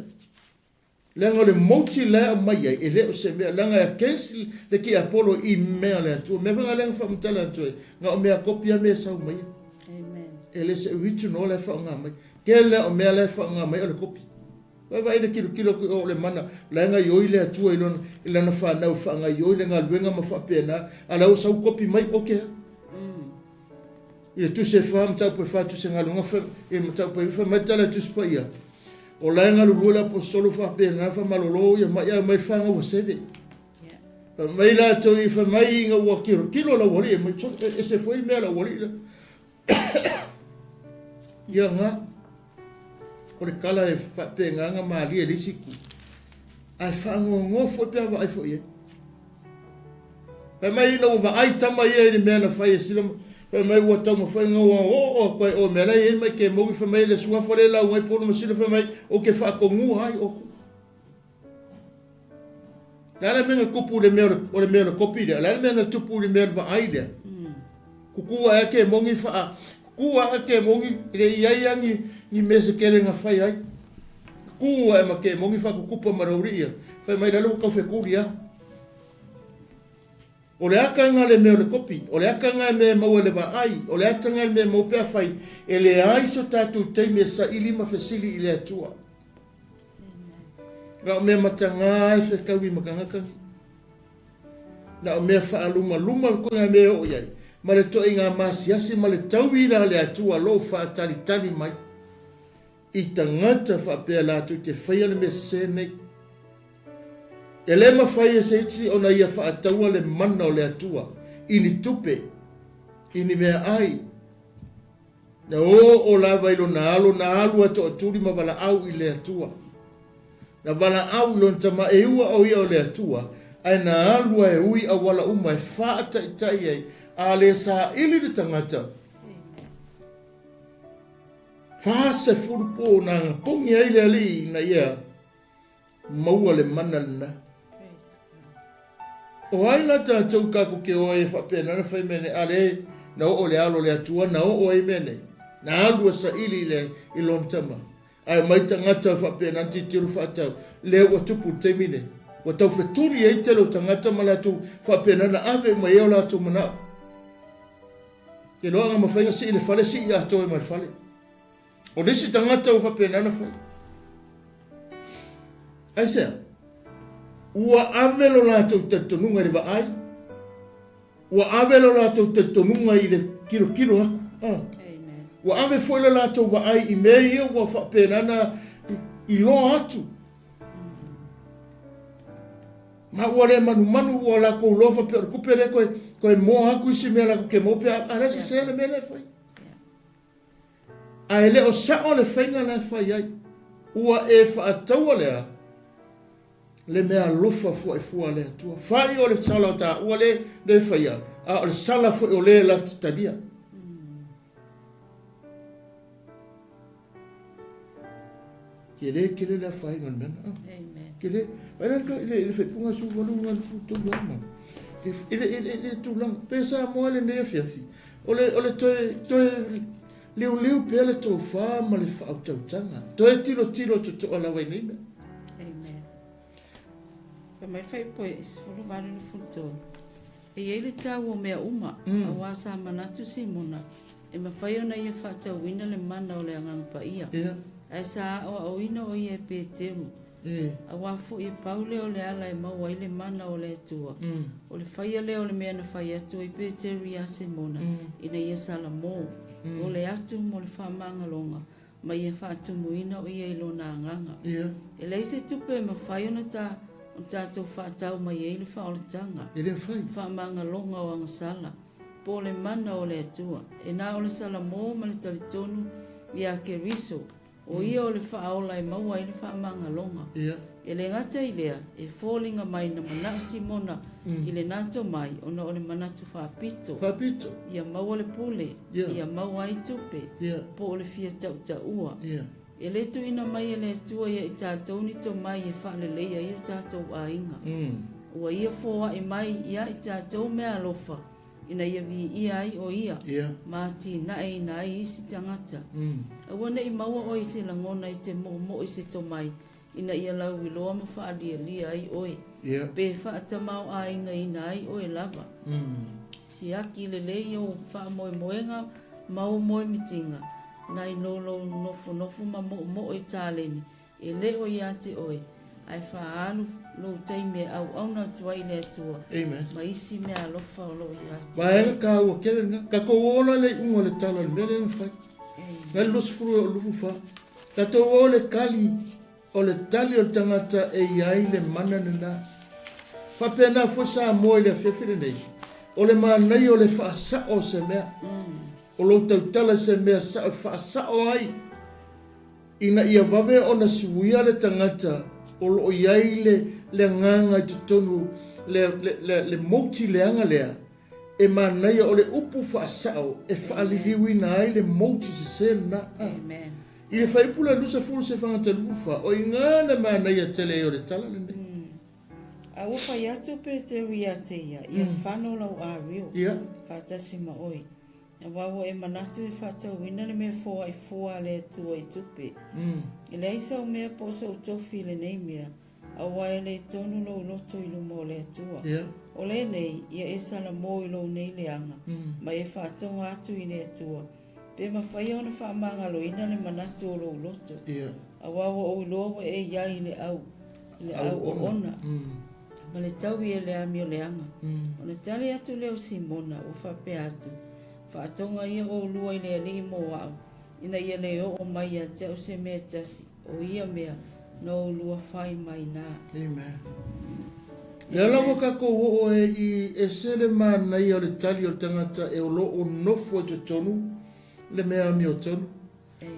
Leaga o le moti la e aumai ai, e le o se mea, leaga e against le tiapolo i mea a le Atua. Mea foi na lea na faamatala atu ai, na o mea kopi lava mea e sau mai ai. Amen. E le se original la e faaaoga mai. Tele lava o mea la e faaaoga mai o le kopi. Vaavaai le tilotilo atu i o o le mana, la e gaioi le Atua i lona, i lana fanau e faagaioi le galuega ma faapena, a la ua sau kopi mai, oke lava. I le tusi e fa, mataupu e fa, tusi galuega fai, i le mataupu e fai mai le tala e Tusi Paia, o la e galulue le aposetolo faapena, faamalolo ia mai, ae omai le fanau a seve. Fai mai latou i, fai mai ina ua tilotilo lau alii e mai, sole, e ese foi le mea lau alii la. Ia nga, o le tala e faapena na malie i le isi itu. Ae faanoanoa foi pe a vaai foi i ai. Fai mai ina ua vaai tama ia i le mea na fai e Sila, fai mai ua taumafai na ua oo atu ai o mea la e i ai mai ke mogi, fai mai le suafa lea e lauga ai Paulo ma Sila, fai mai ou te faatonua ai outou. Le a le mea na tupu i le mea o le mea o le kopi lea? O le a le mea na tupu i le mea o le vaai lea? Kuku ae ke mogi faa kuku ae ke mogi e le i ai a ni ni mea se tele na fai ai. Kuku ae ma ke mogi faakukupa ma le uri ia. Fai mai lale ua tau fetuli aku. O le aka nga le mea o le kopi, o le aka nga mea e maua i le vaai, o le ata nga le mea e maua pe afai e leai so tatou taimi e saili ma fesili i le Atua. Na o mea matagā e fetaui ma tagata nei. Na o mea faalumaluma koe ngā mea e oo i ai, ma le toaiga maasiasi ma le tauila a le Atua lou faatalitali mai i tagata faapea latou te faia le mea sese nei. E le mafai e se isi ona ia faataua le mana o le Atua i ni tupe, i ni meaai, Na oo lava i lona alo, na alu a toatuli ma valaau i le Atua. Na valaau i lona tama e ua o ia o le Atua, ae na alu a e ui auala uma e faataitai ai, a le saili le tagata. 40 po na agapogi ai le alii ina ia maua le mana lena. O ai la tatou kakou ke o ai e faapena na fai mea nei, a le na oo le alo o le Atua na oo ai mea nei, na alu a saili i le i lona tama. Ae mai tagata e faapena na tilotilo faatau, lea ua tupu i le taimi nei. Ua tau fetuli ai tele o tagata ma latou faapena na ave uma i ai o latou manao. Ke loaga mafai na sii le fale, sii atoa ma le fale. O le isi tagata ua faapena ona fai. Aisea? Ua ave lo latou talitonuga i le vaai. Ua ave lo latou talitonuga i le kilokilo aku. Ah. Ua ave foi lo latou vaai i mea ia ua faapena na iloa atu. Ma ua le manumanu ua lakou iloa faapea o le tupe lea toe, toe moa atu isi mea latou te maua pe a, a le sese le mea lea e fai. Ae le o sao le faiga la e fai ai. Ua e faataua le a? Le mea alofa fuaifua a le Atua. Fai o le sala o taua le, le faia, a o le sala foi o le la te talia. Tele, tele le afaina o le mea na. Amen. Tele. Vai la le, le faaipuga su valu nga fu tolu a ma. E, e, le, e, le tulaga. Pe Samoa lenei afiafi. O le, o le toe, toe liuliu pea le tofa ma le faautautaga. Toe tilotilo totoa lava i nei mea. Amen. Fai mai le faaiupu e 18 23. E i ai le tau o mea uma, aua sa manatu Simona, e mafai ona ia faatauina le mana o le Agaga Paia, ae sa aoaoina o ia e Peteru, aua foi e pau lea o le ala e maua ai le mana o le Atua, o le faia lea o le mea na fai atu ai Peteru iā Simona, ina ia salamo, o le atu mo le faamagaloga, ma ia faatumuina o ia i lona agaga. E leai se tupe e mafai ona ta ona tatou faatau mai ai le faaolataga, E le mafai. faamagaloga o agasala, po o le mana o le Atua. E na o le Salamo ma le talitonu iā Keriso, o ia o le faaola e maua ai le faamagaloga. E le gata i lea, e foliga mai na manao Simona i lena tomai ona o le manatu faapito. Faapito. Ia maua le pule, Ia. ia maua ai tupe, Ia. po o le fia tautaua. Ia. E lē tuuina mai e le Atua ia i tatou ni tomai e faaleleia ai o tatou aiga. Ua Ia foai mai ia i tatou meaalofa ina ia viia ai o Ia ma atinaeina ai isi tagata. Aua ne i maua oe i se lagona e te moomoo i se tomai ina ia lauiloa ma faalialia ai oe, pe faatamaoaigaina ai oe lava. Siaki lelei ou faamoemoega ma ou moemitiga, nai lo lou nofonofo ma moomoo i taleni e le o ia te oe, ae faaalu lou taimi e auauna atu ai i le Atua ma isi meaalofa o lo o ia te oe. Vaega taua tele lena. Tatou ola le iuga o le tala o le mea lea na fai. Nai le 20 e o 24. Tatou o le tali, o le tali o le tagata e i ai le mana lena. Faapena foi Samoa i le afiafi lenei, o le manaia o le faasao o se mea. O lou tautala i se mea sao e faasao ai, ina ia vave ona suia le tagata o lo o i ai le, le agaga i totonu, le, le, le, le moti leaga lea, E manaia o le upu faasao e faaliliuina ai le mouti sese lena. Amen. I le fuaiupu lea 20 sefagata 24, o iga le manaia tele ai o le tala lenei. A ua fai atu o Peteru ia te ia, Ia fano lau ario, faatasi ma oe. Aua ua e manatu e faatauina le mea foai fua a le Atua i tupe. E leai sau mea po o sou tofi i lenei mea, Aua e le tonu lou loto i luma o le Atua. O lenei, ia e salamo i lou nei leaga, ma e faatoga atu i le Atua, pe mafai ona faamagaloina le manatu o lou loto. Aua ua ou iloa ua e i ai i le au, i le au oona, ma le taui e le amio leaga. Ona tali atu lea o Simona, ua faapea atu, Faatoga ia oulua i le Alii mo au, ina ia le oo mai ia te au se mea e tasi, O ia mea na oulua fai mai na. Amen. Lea lava tatou oo ai i ese le manaia o le tali o le tagata e o lo o nofo i totonu le mea amiotonu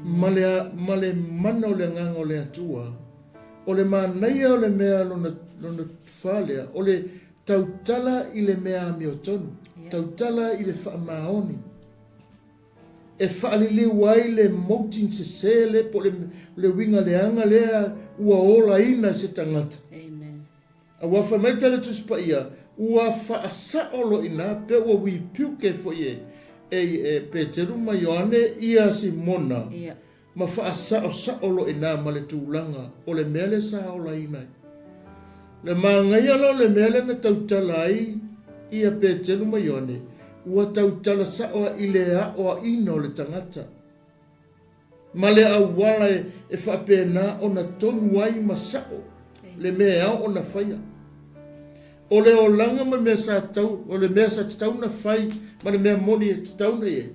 ma le ma le mana o le agaga o le Atua. O le manaia o le mea lona lona fa lea o le tautala i le mea amiotonu, tautala i le faamaoni. e faaliliu ai le moting sese le po o le, le uiga leaga lea ua olaina e se tagata. Amen. Aua fai mai tale Tusi Paia, ua faasao loa i ina pe ua rebuke foi e, e, e Peteru ma Ioane ia Simona Ia. ma faasaosao loa i ina ma le tulaga o le mea lea sa olaina ai. Le magaia la o le mea lea na tautala ai ia Peteru ma Ioane, ua tautala sao i le aoaina o le tagata ma le auala e faapena ona tonu ai ma sao le mea e ao ona faia. O le olaga ma mea sa tau, o le mea sa tatau ona fai ma le mea moni e tatau ona i ai.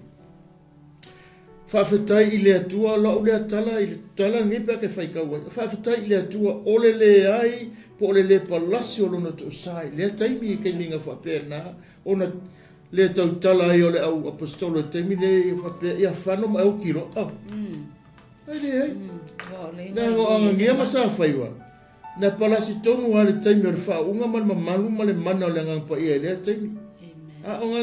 Faafetai i le Atua, lau lea tala i le tala lenei pe a ke faitau ai. Faafetai i le Atua o le leai po o le le palasi o lona toosa i lea taimi i taimi na faapena ona le tautala ai o le au aposetolo i taimi nei e faapea ia fano ma e oti loa. Oh. Ai leai. Leaga o Agania ma Safaiva, na palasi tonu lava i le taimi o le faauuga ma le mamalu ma le mana o le Agaga Paia i lea taimi. A o nga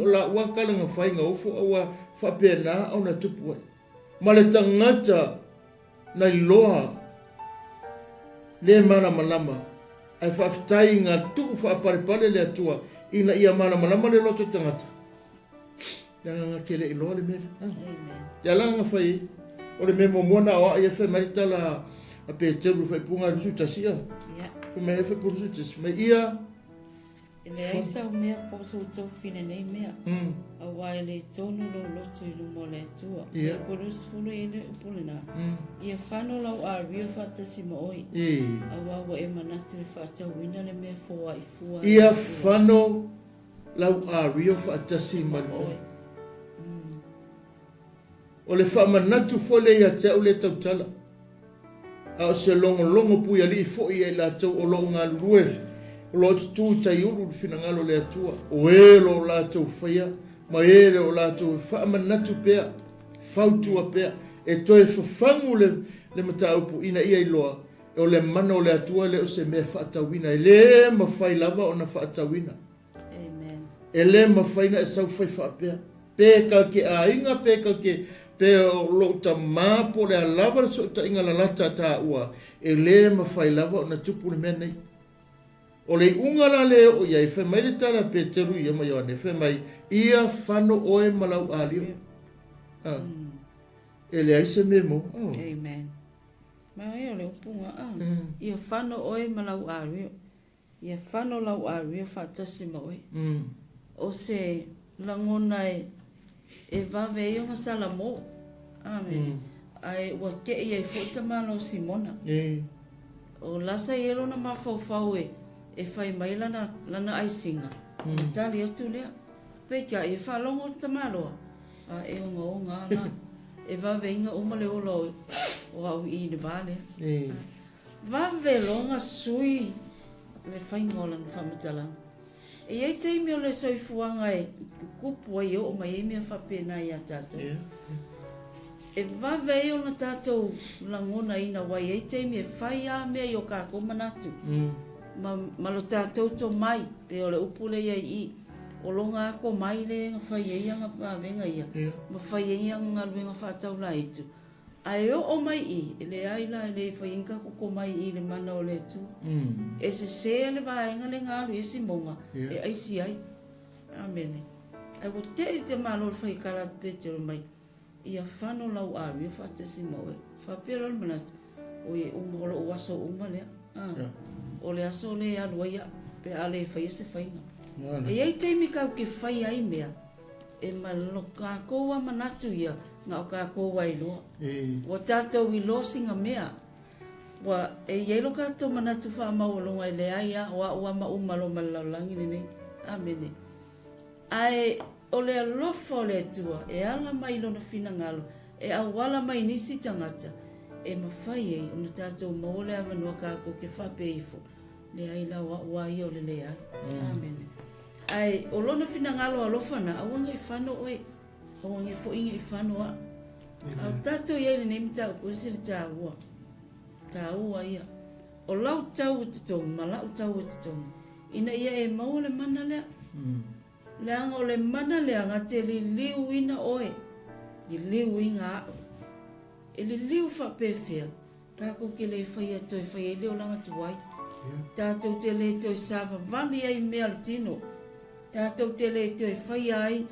o laua tala na fai na ofo a ua faapena ona tupu ai. Ma le tagata na iloa le malamalama, ae faafetai na tuu faapalepale le Atua ina ia malamalama le loto tagata. Leaga na te le iloa le mea lea. Ia la na fai ai. O le mea muamua na aoai ai fai mai le tala a Peteru i faaipuga 21 ia. Fai mai ai faaipuga 21 mai ia. E leai sau mea po o sou tofi i lenei mea, aua e le tonu lou loto i luma o le Atua. Fuaiupu 20 e i ai le upu lena, Ia fano lau ario faatasi ma oe, aua ua e manatu e faatauina le mea foai fua a le Ia Atua. fano lau ario faatasi ma oe. O le faamanatu foi lea ia te au lea tautala, a o se logologo puialii foi ia i latou o lo o galulue, o lo o tutū i taiulu i le finagalo o le Atua, o e o lo o latou faia ma e o lo o latou faamanatu pea, fautua pea, e toe fafagu le, le mataupu ina ia iloa, o le mana o le Atua le o se mea faatauina, e le mafai lava ona faatauina. Amen. E le mafai na e sau fai faapea. Pe kau te aiga, pe kau te Pe o lou tama po o le a lava le sootaiga lalata a taua, e le mafai lava ona tupu le mea nei. O le iuga la lea e oo i ai, fai mai le tala a Peteru ia ma Ioane, fai mai, Ia fano oe ma lau alio. Ah. E leai se mea e maua. Oh. Amen. Ma e o le upuga, ah. Ia fano oe ma lau alio. Ia fano lau alio faatasi ma oe. O se lagona e e vave ai ona salamo. Amene. Ae ua te'i ai foi tamalo o Simona. O la sa i ai lona mafaufau e e fai mai lana lana aisiga, ona tali atu lea. Peitai, e faalogo le tamaloa, a e ogaoga lava la. E vave ai ona uma le ola o o au i i le va lea. Vave loa ona sui le faiga o lana faamatalaga. E i ai taimi o le soifuaga e tutupu ai e oo mai ai mea faapena ia tatou. E vave ai ona tatou lagonaina aua e i ai taimi e fai lava mea i o tatou manatu ma, ma lo tatou tomai, pei o le upu lea i ai i i, o lona atomai lea na fai ai ana vavega ia ma fai ai ana galuega faataulaitu. Ae oo mai i, e leai la, e le fai ai ni tatou tomai i le mana o le Atua. E sese le vaega lea na alu i ai Simoga e aisi ai. Amene. Ae ua tele te malo le faitala atu Petero mai, Ia fano lau aria faatasi ma oe. Faapea loa le manatu, Oi e uma, o lou aso uma lea. A, o le aso lea e alu ai au, pe a le faia se faiga. E i ai taimi tatou te faia ai mea, E ma lo kākou a manatu ia, na o kākou a iloa. Ua tātou iloa sina mea. Ua, e i ai lo kātou manatu whaamaualunga e leai a, o a'u a ma uma lo ma le lalolagi lenei. Amene. Ae o le alofa o le Atua e ala mai i lona finagalo, e auala mai i nisi tagata, e mafai ai ona tātou maua le avanoa kākou ke faapea ifo, Leai la o a'u a ia o le leai. Amene. Ae o lona finagalo alofa na, aua nei fano oe, aua nei foi nei fano a'u. A o tatou i ai i lenei mataupu, ese le taua, taua ia. O lau tau e totogi ma la'u tau e totogi, ina ia e maua le mana lea. Leaga o le mana lea na te liliuina oe, liliuina a'u. E liliu faapefea, Tatou te le faia toe fai ai le olaga tuai. Tatou te le toe savavali ai i mea o le tino. Tatou te le toe faia ai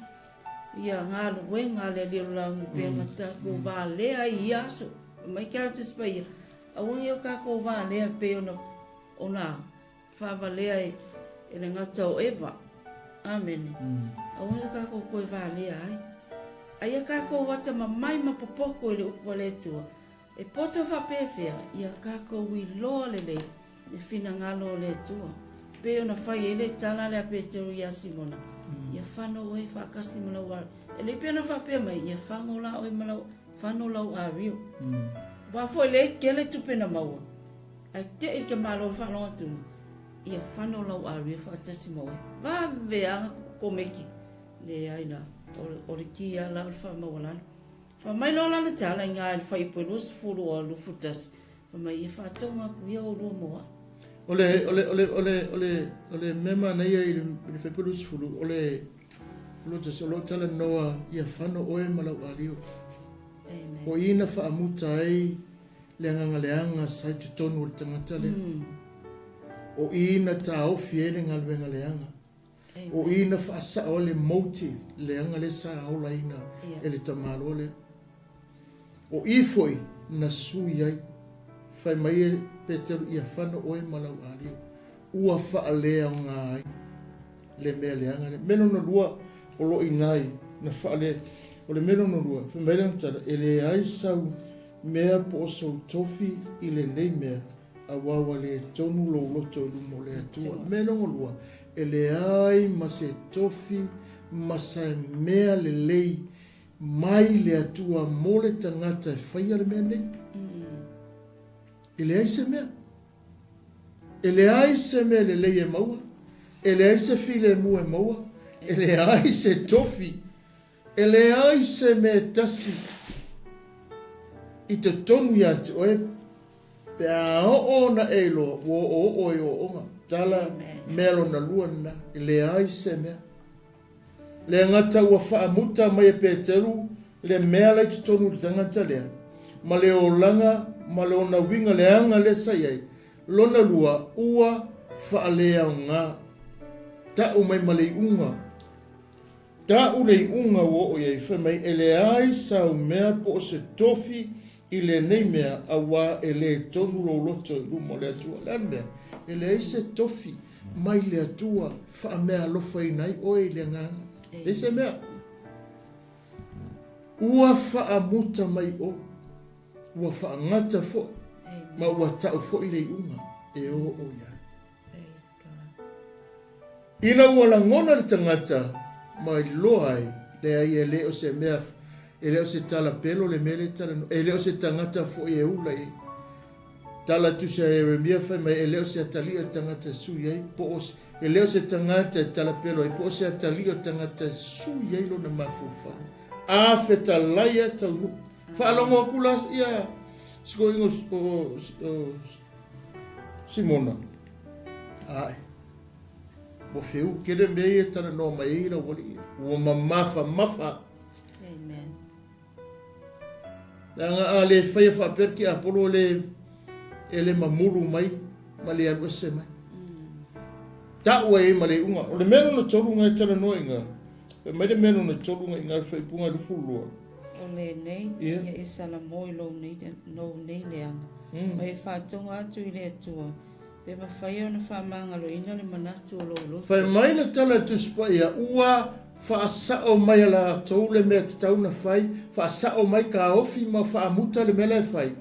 ia galuega a le Alii o le Lagi pei ona tatou valea ai i ia aso. Fai mai ke ala Tusi Paia, aua ne i o tatou valea pei ona ona faavalea e le gata o Eva. Amene. Aua ne i o tatou toe valea ai. Aia tatou atamamai ma popoto i le upu a le Atua. E poto faapefea ia kakou iloa lelei le finagalo o le Atua, pei ona fai ai le tala lea a Petero ia Simona, Ia fano oe faatasi ma lau ario. E lei pei ona faapea mai, Ia fano la oe ma lau, fano lau ario. Aua foi lea e tele tupe na maua, ae tei le tamaloa faalogo atu, Ia fano lau ario faatasi ma oe. Vave lava komeki. Leai la, o le ki lava la o le faamaualalo. Fai mai loa lana tala i ngā i le fuaiupu e 20 o 21, fai mai, Ia faatoga atu ia oulua mo a'u. O le, o le, o le, o le, o le, o le mea manaia i le, i le fuaiupu 20, o le, o lo o lo o talanoa ia fano oe ma lau alio. Amen. O i na faamuta ai le agaga leaga sa i totonu o le tagata lea. O i na taofi ai le galuega leaga. O i na faasao ai le motive leaga lea sa olaina e le tamaloa lea. O i foi na sui ai, fai mai e Peteru ia fano oe ma lau alio, ua faaleaoga ai le mea leaga lea. Mea lona lua o lo o i ina i na faale, o le mea lona lua, fai mai lana tala, e leai sau mea po o sou tofi i lenei mea, Aua ua le tonu lou loto i luma o le Atua. Mea lona lua, e leai ma se tofi ma se mea lelei mai le Atua mo le tagata e faia le mea nei. E leai se mea. E leai se mea lelei e maua, e leai se filemu e maua, e leai se tofi. E leai se mea e tasi i totonu ia te oe pe a oo ona e iloa ua oooo i ooooga. Tala mea lona lua lena, e leai se mea. Le gata ua faamuta mai e Peteru Le mea la i totonu i le tagata lea, ma le olaga ma lona uiga leaga lea sa i ai, lona lua, ua faaleaoga. Ta'u mai ma le iuga. Ta'u le iuga ua oo i ai, fai mai, e leai sau mea po o se tofi i lenei mea, auā e lē tonu lou loto i luma o le Atua. O le a le mea? E leai se tofi mai le Atua faameaalofaina ai oe i le agaga. Leai se mea. Ua faamuta mai o, ua faagata foi, ma ua ta'u foi le iuga e oo i ai. Ina ua lagona le tagata ma iloa ai, leai e le o se mea, e le o se tala pelo le mea lea e talanoa, e le o se tagata foi e ula i ai. Tala tusi a Ieremia fai mai, e le o se atalii o le tagata e sui ai, po o e le o se tagata e talapelo ai, po o se atalii o le tagata e sui ai lona mafaufau. A fetalai e taunuu. Faalogo aku la ia sikoiga o Simona. Ae. Ua feu tele mea ia e talanoa mai ai lau alii. Ua mamafamafa. Amen. Leaga a le faia faapea le tiapolo e le, e le mamulu mai ma le alu ese mai. Ta'u ai ma le iuga. O le mea lona tolu nga e talanoa i nga. Fai mai le mea lona tolu nga i nga faaipuga 22. O lenei, ia e salamo i lou nei, lou nei leaga, ma e faatoga atu i le Atua, Pe mafai ona faamagaloina le manatu o lou loto. Fai mai le tala i le Tusi Paia, Ua faasao mai e latou le mea tatau ona fai, faasao mai kaofi ma faamuta le mea la e fai,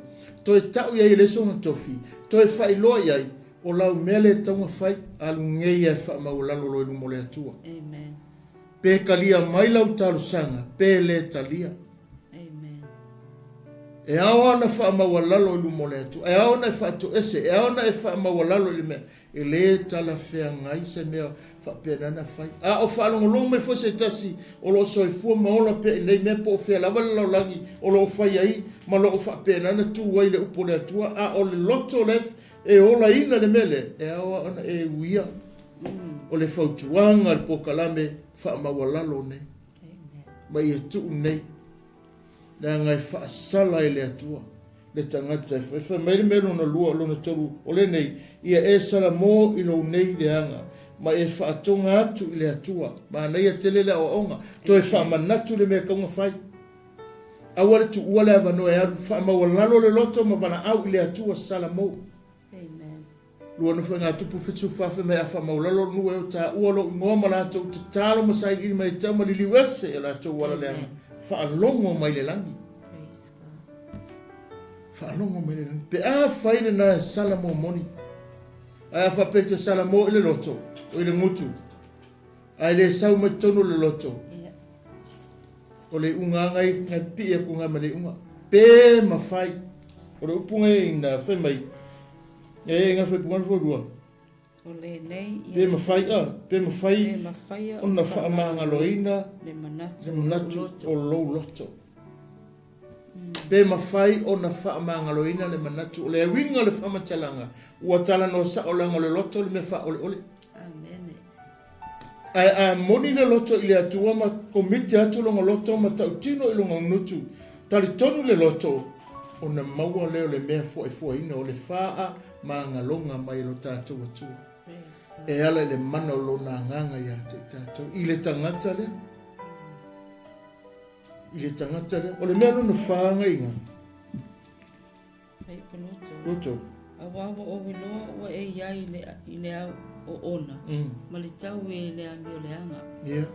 toe ta'u i ai e le isi ona tofi, toe faailoa i ai, o lau mea lea e tatau ona fai, alu nei e faamaualalo loa i luma o le Atua. Amen. Pe talia mai lau talosaga, pe le talia. Amen. E ao ona faamaualalo i luma o le Atua. E ao ona e faatoese. E ao ona e faamaualalo i le mea. E lē talafeagai se mea faapena na fai. A o faalogologo mai foi se tasi o lo o soifua ma ola pea i nei mea po o fea lava le lalolagi o lo o fai ai ma lo o faapena na tu ai le upu o le Atua, a o le loto lea e olaina le mea lea, e ao ona e uia o le fautuaga a le polokalame faamaualalo nei. Ma ia tuu nei, leaga e faasala e le Atua le tagata e fai. Fai mai le mea lona lua, lona tolu, o lenei, ia e salamo i lou nei leaga, ma e faatoga atu i le Atua. Manaia tele le aoaoga, toe faamanatu le mea e tau ona fai. Aua le tuua le avanoa e alu, faamaualalo le loto ma valaau i le Atua, salamo. Amen. Lua Nofoaiga-tupu 74 Fai mai a faamaulalo le nuu e o taua lou igoa ma latou tatalo ma sailiili mai tau ma liliu ese e latou ala leaga faalogo mai le lagi. Faalogo mai le lagi. Pe a fai lena e sala mo moni. Ae a faapea e te sala mo i le loto, o i le gutu. Ae le sau mai totonu o le loto. O le iuga ngai ngai pipii atu ngai ma le iuga. Pe mafai. O le upu ngai ina fai mai. E ngai fai punga fo lua. O lenei ia. Pe mafai a, pe mafai, pe mafai ona faamagaloina le manatu, le manatu o lou loto. Pe mafai ona faamagaloina le manatu o le uiga o le faamatalaga ua talanoa sao leaga o le loto le mea faaoleole. Amene. Ae a moni le loto i le Atua ma komiti atu lona loto ma tautino i lona gutu, talitonu le loto, ona maua lea o le mea fuaefuaina o le faamagaloga mai e lo tatou Atua. E ala i le mana o lona Agaga ia te i tatou, i le tagata lea. I le tagata lea. O le mea lona whāngaiga. Hei Pluto. Pluto. Auā ua ou iloa ua e i ai i le, i le au oona, ma le tau e i le amioleaga. Ia.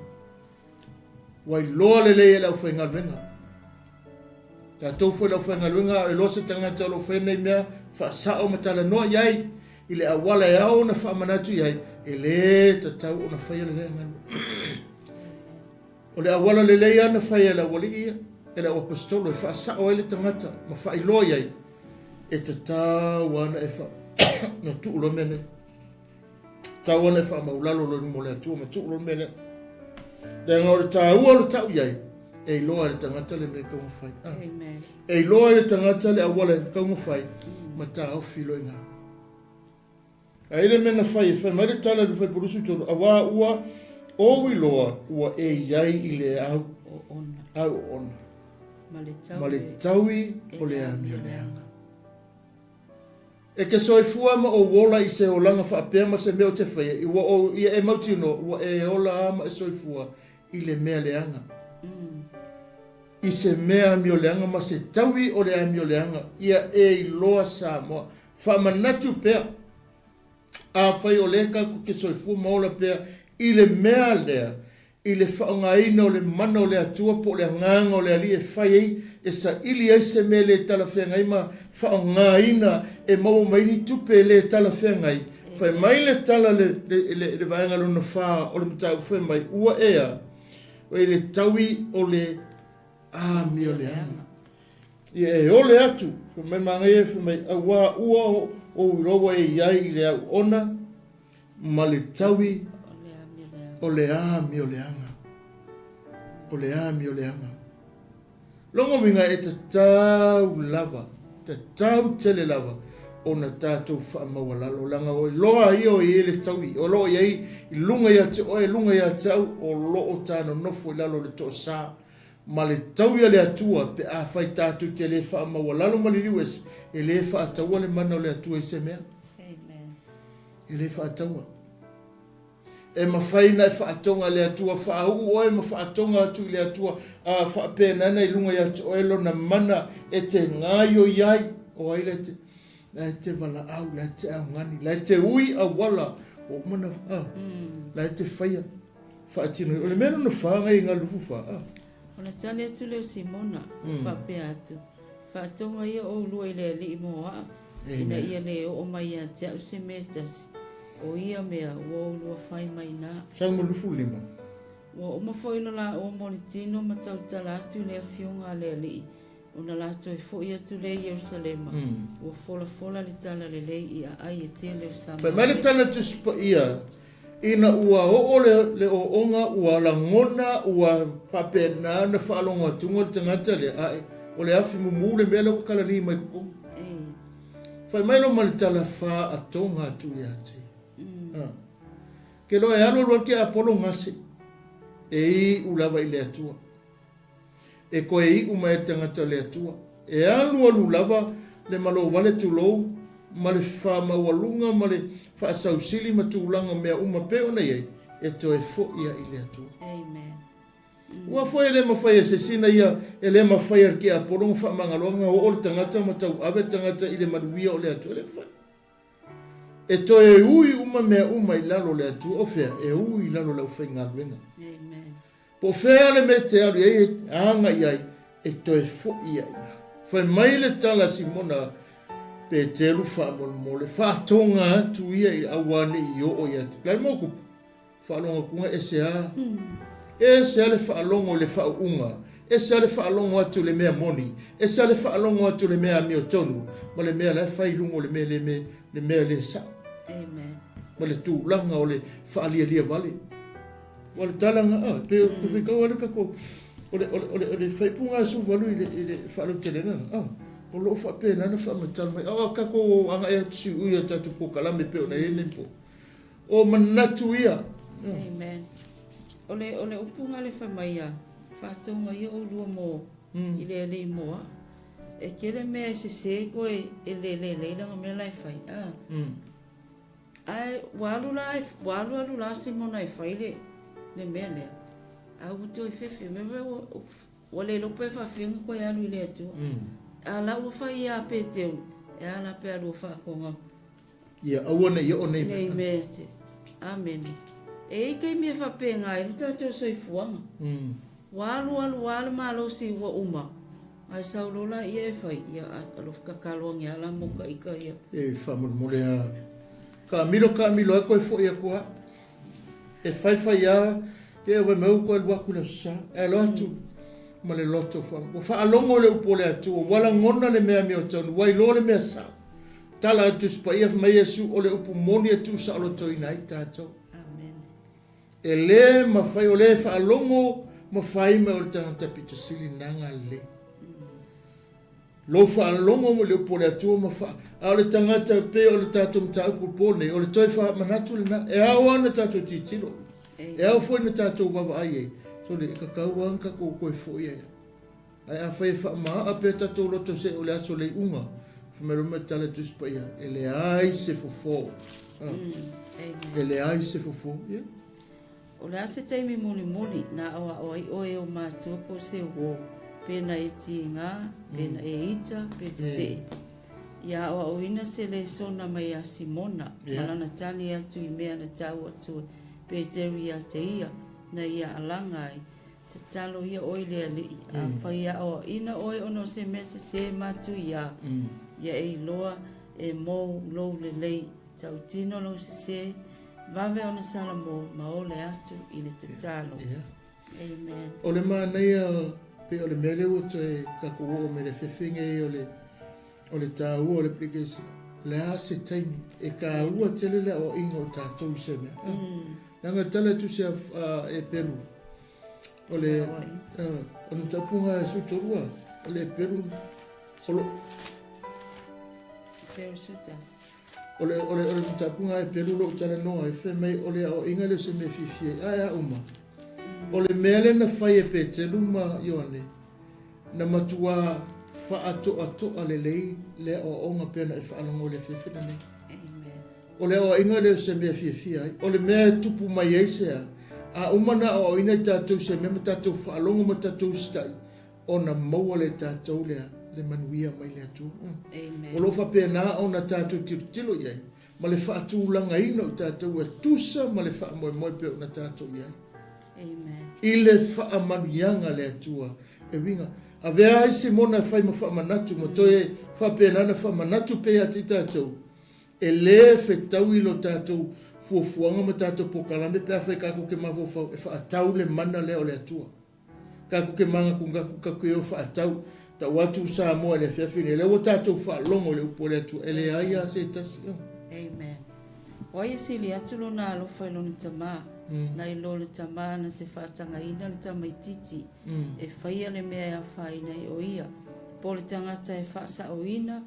Ua iloa lelei e le aufaigaluega. Tatou foi le aufaigaluega, a o iloa se tagata o lo o faia nei mea, faasao ma talanoa i ai i le auala e ao ona faamanatu i ai, e lē tatau ona faia lelei galuega. O le auala lelei lava na fai e le aualii ia, e le auaposetolo e faasao ai le tagata ma faailoa i ai, e tatau lava ona e fa na tuu loa mea nei. Tatau ona e faamaulalo loa i luma o le Atua ma tuu loa le mea lea. Leaga o le taua o le tau i ai, e iloa e le tagata le mea e tatau ona fai. Ah. Amen. E iloa e le tagata le auala e tatau ona fai, ma taofi loa i ina. Ae i le mea na fai e fai mai le tala i le Faipurusu tolu, auā ua ou iloa ua e i ai i le au oona. Au oona. Ma le taui o le amioleaga. E te soifua ma ou ola i se olaga faapea ma se mea ou te faia, ua ou ia e mautinoa ua e ola a ma e soifua i le mea leaga. I se mea amioleaga ma se taui o le amioleaga, ia e iloa Samoa. Faamanatu pea, afai o lea tatou te soifua ma ola pea i le mea lea, i le faaaogaina o le mana o le Atua po o le Agaga o le Alii e fai ai, e saili ai se mea le talafeagai ma faaaogaina e maua mai ni tupe le talafeagai. Fai mai le tala le, le, le, le vaega lona fa o le mataupu fai mai, ua ea i le taui o le amioleaga. Ia e ole atu, fai mai manaia fai mai, auā ua ou iloa ua e i ai i le auona ma le taui o le amioleaga. O le amioleaga. Lona uiga e tatau lava, tatau tele lava ona tatou faamaualalo, leaga o iloa ia o i ai le taui, o lo o i ai i luga ia te oe, luga ia te au, o lo o ta nonofo i lalo o le toasa ma le taui a le Atua, pe afai tatou te le faamaualalo ma liliu ese, e le faataua le mana o le Atua i se mea. Amen. E le faataua. E mafai ona e faatoga i le Atua, faauu oe ma faatoga atu i le Atua, a faapenana i luga ia te oe lona mana e te gaoioi ai. O ai la e te, la e te valaau, la e te augani, la e te ui auala, ua uma ona, a, la e te faia, faatino. O le mea lona fa ngai i galufu fa, a. Ona tali atu lea o Simona, faapea atu, Faatoga ia oulua i le Alii mo aʻa, ina ia le oo mai ia te aʻu se mea e tasi, o ia mea ua oulua fai mai na. Salmo 25. Ua uma foi lo laua moritino ma tautala atu i le afioga a le Alii, ona la toe foi atu lea i Ierusalema, ua folafola le tala lelei i aai e tele o Fai mai le Samaria. tala Tusi Paia, Ina ua oo le ooga, ua lagona, ua faapena ona faalogo atuga le tagata lea, ae o le afi mumu le mea lea ua kalali mai totonu. Fai mai lo ma le tala faatoga atu ia te ia. Ke loa e alu alu atu ke Apolo gase, e iu lava i le Atua. E koe iu mai le tagata o le Atua. E alualu lava le malovale tulou ma le faamaualuga ma le faasausili ma tulaga o mea uma pei ona i ai, e toe foi ai i le Atua. Amen. Ua foi e le mafai e se isi na ia, e le mafai e le tiapolo ona faamagaloa ona oo le tagata ma tauave le tagata i le manuia o le Atua. E le mafai. E toe ui uma mea uma i lalo o le Atua. O fea? E ui i lalo o le aufaigaluega. Amen. Po o fea le mea e te alu i ai e aga i ai, e toe foi ia i ina. Fai mai le tala a Simona Peteru faamolemole, faatoga atu ia i aua ne i oo ia te. Le mo kupu, faalogo atu ese a. Ese a le faalogo i le faauuga, ese a le faalogo atu i le mea moni, ese a le faalogo atu i le mea amiotonu, ma le mea la e fai i luga o le mea le me, le mea le sao. Amen. Ma le tulaga o le faalialia vale. Ua le tala na, ah, pe o te whikau ale kako, o le, o le, o le, o le whaipunga a suvalu i le, i le whaalautelena, ah, o loo whaapena na whaamatala mai, ah, kako anga e atu si ui a tatu pokalame pe o na ene po. O manatu ia. Amen. O le, o le upu nga le whai mai a, whaatonga ia o lua mo, i le alei moa, e kele mea e sese koe e le le leila nga mea la e whai, ah. Ae ua alu la, ua alu alu la Simona e fai le, le mea lea. A ua toe fefe, me me ua, ua le iloa pe faafia ona koe alu i le Atua. A la ua fai ia Peteru, e a la pe alu o faatoga. Ia aua nei oo nei mea. Nei mea te. Amene. E i ai taimi e faapena ai lo tatou soifuaga. Ua alu alu lava le malosi ua uma, ae sau loa la ia e fai, ia alofa tatalo ane lava la mo ka ika ia. E faamolemole a taamilo taamilo ai koe foi atu a. E faifai a te e mai ua koe alu atu i le aso sa. E alo atu ma le loto fa. Ua faalogo le upu o le Atua, ua lagona le mea amiotonu, ua iloa le mea sao. Tala a le Tusi Paia fai mai Iesu o le upu moni e tuusaolotoina ai tatou. Amen. E le mafai, o le faalogo ma fai mai o le tagata pito sili naga lelei. Lou faalogo mo le upu o le Atua ma fa, a o le tagata pei o le tatou mataupu i le po nei, o le toe faamanatu lena, e ao lava ona tatou tilotilo, e ao foi ona tatou vaavaai i ai, sole, e tatau lava ona tatou toe foi ai. Ae afai e faamaaa pea tatou loto seia o le aso o le iuga, fai mai loa ma le tala a Tusi Paia, e leai se fofo. E leai se fofo. Ia. O le a se taimi mulimuli na aoao ai ʻoe e ou matua po o se uō, pe na e tiga, pe na e ita, pe teteʻe? Ia aoaoina se lesona mai iā Simona ma lana tali atu i mea na tau atu e Peteru iā te ia, na ia alaga ai, Tatalo ia ʻoe i le Aliʻi, afai e aoaʻina ʻoe ona o se mea sesē matuiā, ia e iloa e mou lou lelei, tautino lou sesē, vave ona salamo ma ole atu i le tatalo. Amen. O le manaia pei o le mea lea ua toe tatou oo mai le afiafi nei o le o le taua o le application. O le a se taimi e taua tele le aoaiga o tatou i se mea. Leaga e tala atu se a Eperu o le o le mataupuga e 12 o le Eperu o lo Eperu 11. O le, o le, o le mataupuga e pelu lou talanoa e fai mai o le aoaiga lea o se mea fiafia ai. Ae a uma? O le mea lea na fai e Petelu ma Ioane, na matuā faatoatoa lelei le aoaoga pei ona e faalogo i le afiafi lenei. O le aoaiga lea o se mea fiafia ai. O le mea e tupu mai ai se a? A uma ona aoaoina i tatou se mea ma tatou faalogo ma tatou usitai, ona maua lea e tatou le, le manuia mai le Atua. Amen. O lo o faapena ona tatou tilotilo i ai ma le faatulagaina o tatou e tusa ma le faamoemoe pei ona tatou i ai. Amen. I le faamanuiaga a le Atua e uiga. Avea ai Simona e fai ma faamanatu ma toe faapena ona faamanatu pea ia te i tatou, e le fetaui lo tatou fuafuaga ma tatou polokalame pe afai tatou te mafaufau e faatau le mana lea o le Atua. Tatou te manatunatu tatou te o faatau tau atu Samoa i le afiafi nei. Lea ua tatou faalogo i le upu a le Atua, e leai lava se tasi. Amen. O ai e sili atu lona alofa i lona tamā, nai lo le tamā na te faatagaina le tamaitiiti e faia le mea e afaina ai o ia, po o le tagata e faasaoina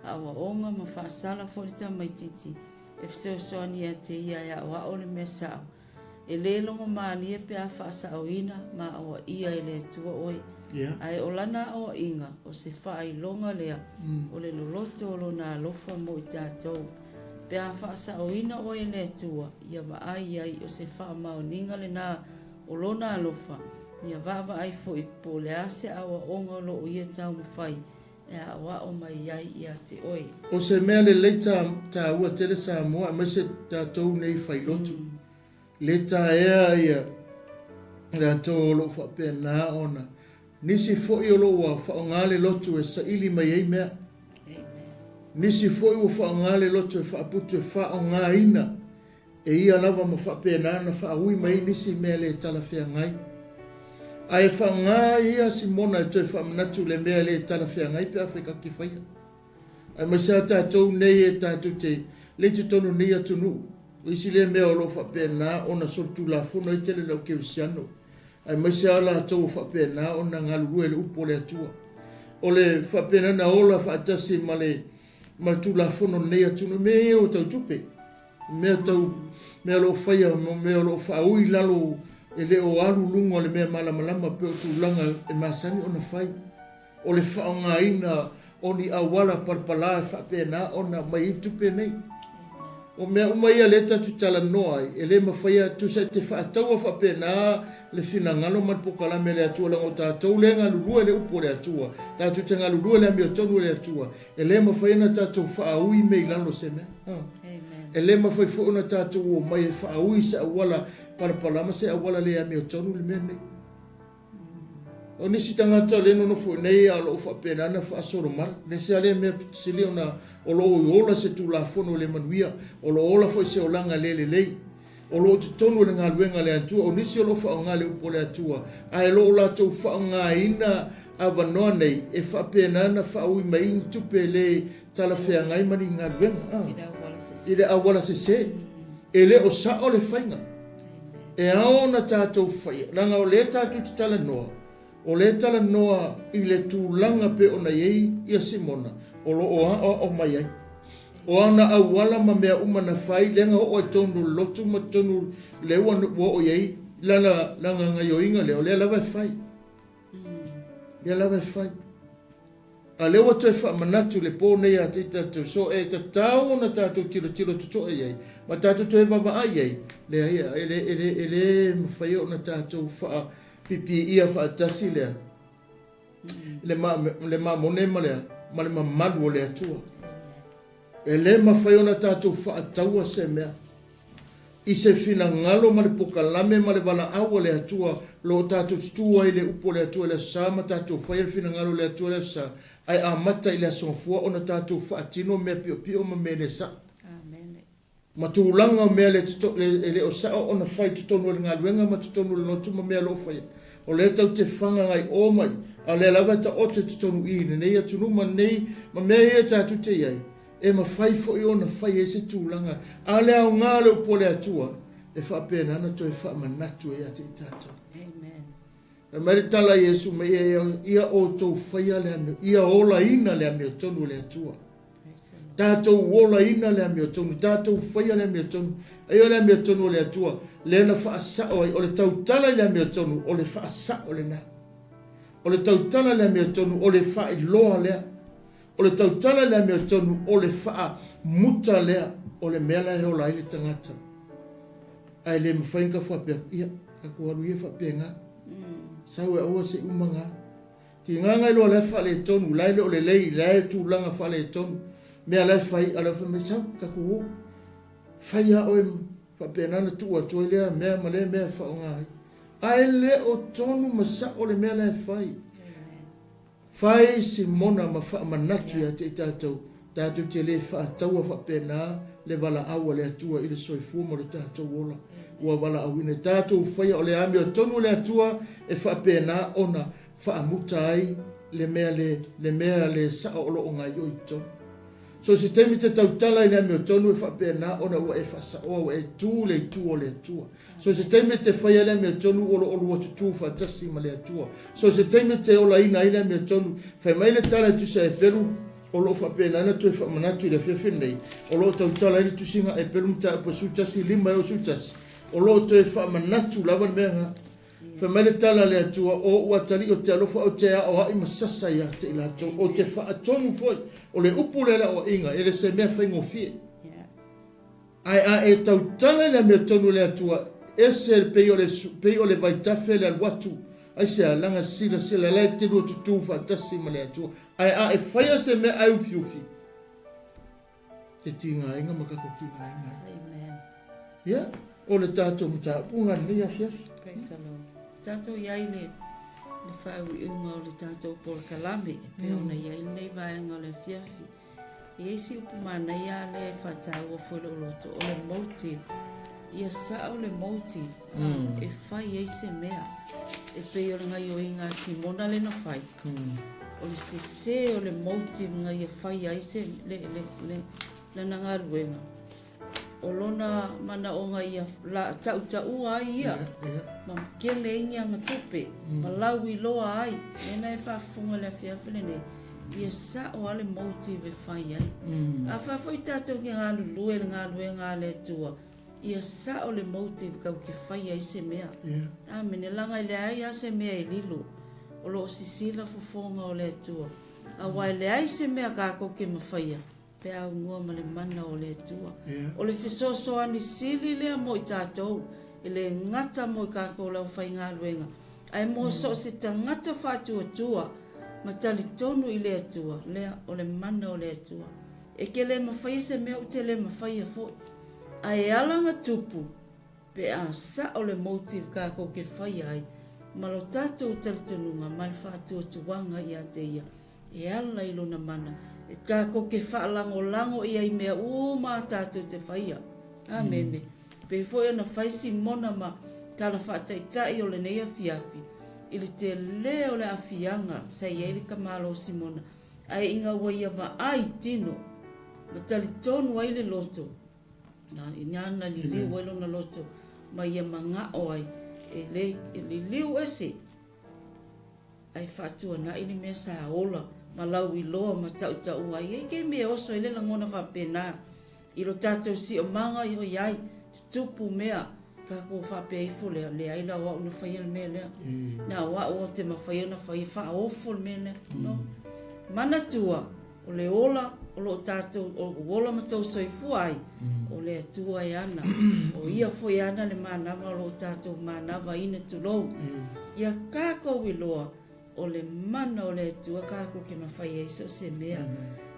aoaoga ma faasala foi le tamaitiiti e fesoasoani ia te ia e aoao le mea sao. E lē logo malie pe a faasaoina ma aoaia e le Atua oe, ae o lana aoaiga o se faailoga lea o le loloto o lona alofa mo i tatou. Pe a faasaoina oe e le Atua, ia vaai ai o se faamaoniga lenā o lona alofa, ia vaavaai foi po o le a se aoaoga o lo o ia taumafai e aoao mai ai ia te oe. O se mea lelei taua tele Samoa aemaise tatou nei fai lotu. Le taea ia latou o lo o faapena ona nisi foi o lo o ua faaaoga le lotu e saili mai ai mea. Nisi foi ua faaaoga le lotu e faaputu e faaaogaina E ia lava ma faapena ona faaui mai ai nisi mea le talafeagai. Ae faaaoga ia Simona e toe faamanatu le mea le talafeagai pe afai tatou te faia. Aemaise lava tatou nei e tatou te le i totonu o lenei atunuu, o isi lea mea o lo o faapena ona solitulafono ai tele le au kerisiano, aemaise lava latou o faapena ona galulue i le upu a le Atua. O le faapena ona ola faatasi ma le ma le tulafono o lenei atunuu, mea ia ua tau tupe. Mea tau mea o lo o faia ma mea o lo o faaui i lalo e le o alu luga o le mea malamalama pei o tulaga e masani ona fai. O le faaaogaina o ni auala palapala e faapena ona aumai ai tupe nei. O mea uma ia lea tatou te talanoa ai, e le mafai tusa e te faataua faapena le finagalo ma le polokalame a le Atua leaga o tatou lea e galulue le upu a le Atua, tatou te galulue le amiotonu a le Atua. E le mafai ona tatou faaui mea i lalo o se mea. E le mafai foi ona tatou omai e faaui se auala palapala ma se auala le amiotonu le mea lenei. O nisi tagata o lea e nonofo i inei a o lo o faapena ona faasolo mala. Le ese lava lea mea pito sili ona o lo o ola se Tulafono le manuia, o lo o ola foi se olaga le lelei. O lo o totonu o le galuega a le Atua, o nisi o lo o faaaoga le upu a le Atua, ae o lo o latou faaaogaina avanoa nei e faapena ona faaui mai ai ni tupe le talafeagai ma ni galuega i le auala sese. E le o sao le faiga. E ao ona tatou faia, leaga o lea tatou te talanoa, o lea e talanoa i le tulaga pei ona i ai ia Simona o lo o aoao mai ai. O ana auala ma mea uma na fai, lea na oo ai totonu o le lotu ma totonu lea ua oo i ai lana, lana gaioiga lea, o lea lava e fai. Lea lava e fai. A lea ua toe faamanatu i le po nei ia te i tatou, so e tatau ona tatou tilotilo totoa i ai, ma tatou toe vaavaai i ai, leai, e le, e le, e le mafai ona tatou faapipiia faatasi lea, le, ma, le mamone ma le, ma le mamalu o le Atua. E le mafai ona tatou faataua se mea i se finagalo ma le pokalame ma le valaau a le Atua o lo o tatou tutu ai i le upu a le Atua i le Aso Sa ma tatou faia le finagalo o le Atua i le Aso Sa, ae amata i le Aso Gafua ona tatou faatino mea piopio ma mea le sa'o. Ma tulaga o mea le e le o sa'o ona fai i totonu o le galuega ma totonu o le lotu ma mea o lo o faia. O lea tatou te fagaga i o ma i, a o lea lava e taoto i totonu i i lenei atunuu ma lenei ma mea ia tatou te i ai, e mafai foi ona fai ai se tulaga, a o le aoga o le upu a le Atua, e faapena ona toe faamanatu ai ia te i tatou. Amen. Fai mai le tala a Iesu mai ia, ia outou faia le amio, ia olaina le amiotonu o le Atua. Tatou olaina le amiotonu, tatou faia le amiotonu. Ai o le amiotonu o le Atua, lea na faasao ai, o le tautala i le amiotonu, o le faasao lena. O le tautala i le amiotonu, o le faailoa lea. O le tautala i le amiotonu, o le faamuta lea, o le mea la e ola ai le tagata. Ae le mafai ona faapea, ia, tatou alu ia faapena. Sau e aua se i uma na. Tiga na iloa la e faaletonu, la e le o lelei, la e tulaga faaletonu. Mea la e fai, a o la e fai mai, sau, tatou o. Fai lava oe faapena ona tuu atu ai lea mea ma lea mea e faaaoga ai. Ae le o tonu ma sao le mea la e fai. Fai Simona ma faamanatu ia te i tatou, tatou te le faataua faapena le valaau a le Atua i le soifua ma lo tatou ola ua valaauina. E tatou faia o le amiotonu o le Atua e faapena ona faamuta ai le mea le, le mea le sao o lo o gaoioi i totonu. So se taimi te tautala i le amiotonu e faapena ona ua e faasaoa, ua e tu i le itu o le Atua. So se taimi e te faia le amiotonu o lo o lua tutū faatasi ma le Atua. So se taimi e te olaina ai le amiotonu, fai mai le tala e tusa Eperu, o lo o faapena ona toe faamanatu i le afiafi lenei, o lo o tautala ai le tusiga Eperu mataupu 11, 5 e 11, o lo o toe faamanatu lava le mea lena. Fai mai le tala a le Atua, O ou atalii ou te alofa, ou te aoai ma sasa ia te i latou, ou te faatonu foi. O le upu lea le aoaiga, e le se mea faigofie. Ae a e tautala i le amiotonu o le Atua, ese le pei o le pei o le vaitafe le alu atu, aisea, leaga silasila la e te lua tutū faatasi ma le Atua. Ae a e faia se mea ae ufiufi, te tigaina ma tatou tigaina ai. Amen. Ia, o le tatou mataupu lena i lenei afiafi. Praise the Lord. Tatou i ai le le faauiuga o le tatou polokalame, e pei ona i ai lenei vaega o le afiafi. E i ai si upu manaia lea e faataua foi i lou loto, o le motive. Ia sao le motive mm. e fai ai se mea. E pei o le gaioiga a Simona le na fai. Mm. O le sese o le motive na ia fai ai se le, le, le, lana galuega. O lona manaoga ia la, tautaua ai ia, ma kele ai ni ana tupe, ma lauiloa ai. Lena e faafofoga i le afiafi lenei, ia sao lava le motive e fai ai. Afai foi tatou te galulue i le galuega a le Atua, ia sao le motive tatou te fai ai se mea. Amene. Leaga e leai lava se mea e lilo, o lo o sisila fofoga o le Atua, aua e leai se mea tatou te mafaia Pe aunoa ma le mana o le Atua. O le fesoasoani sili lea mo i tatou, e le gata mo i kakou le aufaigaluega, ae mo so o se tagata faatuatua ma talitonu i le Atua, lea, o le mana o le Atua. E ke le mafaia se mea ou te le mafaia foi. Ae e ala ona tupu, pe a sao le motive kakou ke faia ai, ma lo tatou talitonuga ma le faatuatuaga ia te Ia. E ala i lona mana, e tatou te faalagolago ia i mea uma a tatou te faia. Amene. Pei foi ona fai Simona ma tala faataitai o lenei afiafi, i le tele o le aafiaga sa i ai le tamalo o Simona, ae ina ua ia vaai tino ma talitonu ai le loto, ina na liliu ai lona loto ma ia manao ai, e le e liliu ese Ae faatuanai le mea sa ola ma lauiloa ma tautaua ai. E i ai taimi e oso ai le lagona faapena i lo tatou siomaga i o i ai, tutupu mea. Tatou faapea ifo lea, leai la o au na faia le mea lea. Na o au ou te mafai ona faia, faaofo le mea lea. No. Manatua, o le ola o lo o tatou, o ola ma tou soifua ai, o le Atua e ana. O ia foi e ana le manava o lo o tatou manavaina, tulou. Ia tatou iloa, o le mana o le Atua tatou te mafai ai so o se mea.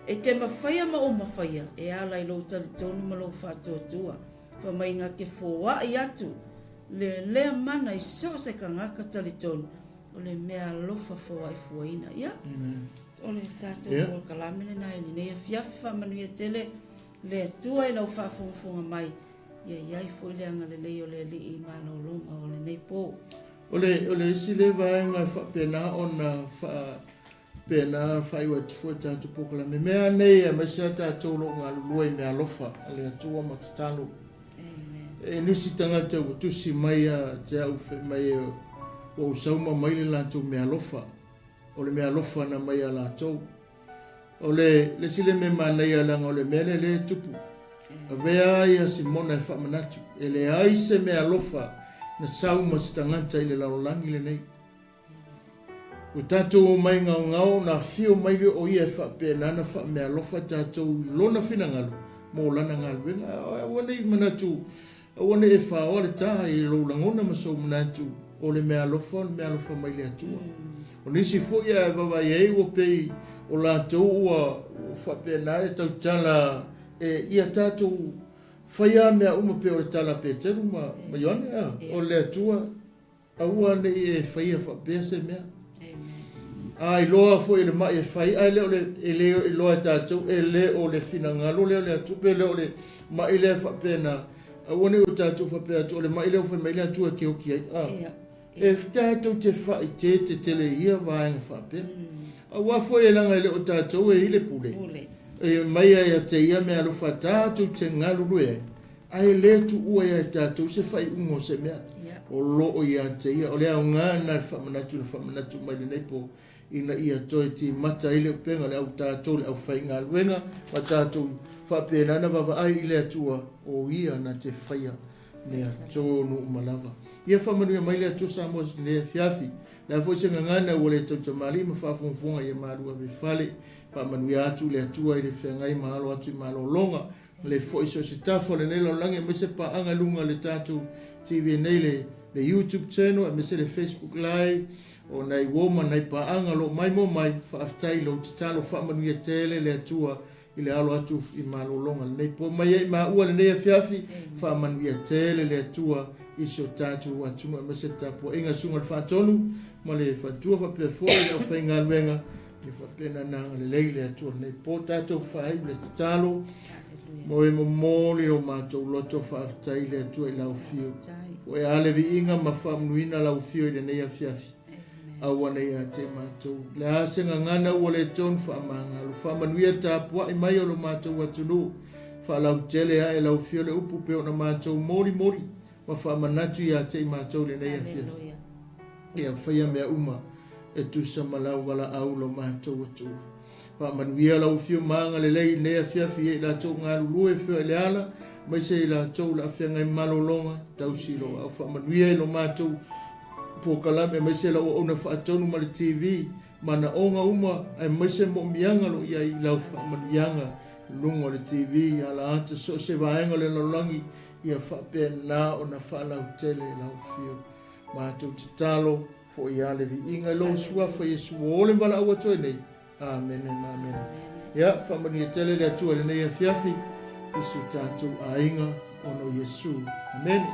E te mafaia ma ou mafaia e ala i lou talitonu ma lou faatuatua. Fai mai na te foai atu le lea mana i so o se tagata talitonu o le mea alofa foai fuaina. Ia, o le tatou polokalame lena i lenei afiafi. Faamanuia tele le Atua i lau faafogafoga mai. Ia i ai foi le agalelei o le Alii i malologa o lenei po. O le, o le isi lea vaega e faapena ona faapena faaiu atu foi le tatou polokalame. Mea nei aemaise lava tatou o lo o galulue i meaalofa a le Atua ma tatalo. E nisi tagata ua tusi mai ia te au fai mai ua ou sauma mai le latou meaalofa. O le meaalofa na mai ia latou. O le isi lea mea manaia leaga o le mea lea lea e tupu. Avea ia Simona e faamanatu, e leai se meaalofa na sau ma se tagata i le lalolagi lenei. Ua tatou omai gaogao ona afio mai lea o ia e faapena na faameaalofa tatou i lona finagalo mo lana galuega. Aua ne i manatu, aua ne i e faoa le ta i lou lagona ma sou manatu o le meaalofa o le meaalofa mai le Atua. O nisi foi a e vaavaai ai ua pei o latou ua faapena e tautala e ia tatou faia mea uma pei o le tala a Peteru ma Ioane, o le Atua Aua ne i e faia faapea se mea. A iloa foi e le mai e fai, ae le o le, e le iloa e tatou, e le o le finagalo lea o le Atua, pe le o le mai lea faapena. Aua ne i o tatou faapea atu, o le mai lea ua fai mai le Atua e te oki ai. A, e tatou te faaeteete tele i ia vaega faapea. Aua foi e leaga e le o tatou e i le pule, e mai ia te ia meaalofa tatou te galulue ai. Ae le tuua ia i tatou se faaiuga o se mea o lo o ia te ia. O le aoga lena i le faamanatu na faamanatu mai lenei po ina ia toe timata ai le upega le au tatou le aufaigaluega ma tatou faapena na vaavaai i le Atua o ia na te faia mea tonu uma lava. Ia faamanuia mai le Atua Samoa i lenei afiafi. Le a foi se gagana ua le tautamalii ma faafogafoga ia malu ave i fale. Faamanuia atu le Atua i le feagai ma alo atu i malologa. Le foi so o se tafa o lenei lalolagi aemaise paaga i luga o le tatou TV nei le, le YouTube channel aemaise le Facebook live o nai uo ma nai paaga o lo o maimoa mai. Faafetai i lou tatalo faamanuia tele le Atua i le alo atu i malologa lenei po mai ai maua lenei afiafi. Faamanuia tele le Atua i si o tatou atunuu aemaise le tapuaiga susuga i le Faatonu ma le faletua faapea foi le aufaigaluega. Ia faapena na agalelei le Atua lenei po tatou faaiu le tatalo. Mo e momoli o matou loto faafetai i le Atua i lau afio. Ua e a le viiga ma faamanuina lau afio i lenei afiafi. Aua ne i ia te matou. Le a se gagana ua le tonu faamagalo. Faamanuia tapuai mai o lo matou atunuu. Faalautele ae lau afio le upu pe ona matou molimoli ma faamanatu ia te i matou i lenei afiafi. Ia faia mea uma e tusa ma lau valaau lo matou Atua. Faamanuia lau afio ma agalelei i lenei afiafi ia i latou galulue feoai i le ala, aemaise i latou le afeagai malologa, tausi lo au faamanuia i lo matou polokalame, aemaise lau auauna faatonu ma le TV, manaoga uma, aemaise moomiaga lo i ai i lau faamanuiaga luga o le TV, ala ata so o se vaega o le lalolagi, ia faapena ona faalautele lau afio. Matou tatalo foi ia le viiga i lou Suafa Iesu ua ole valaau atu ai nei. Amene ma amene. Ia, faamanuia tele le Atua i lenei afiafi i so tatou aiga ona o Iesu. Amene.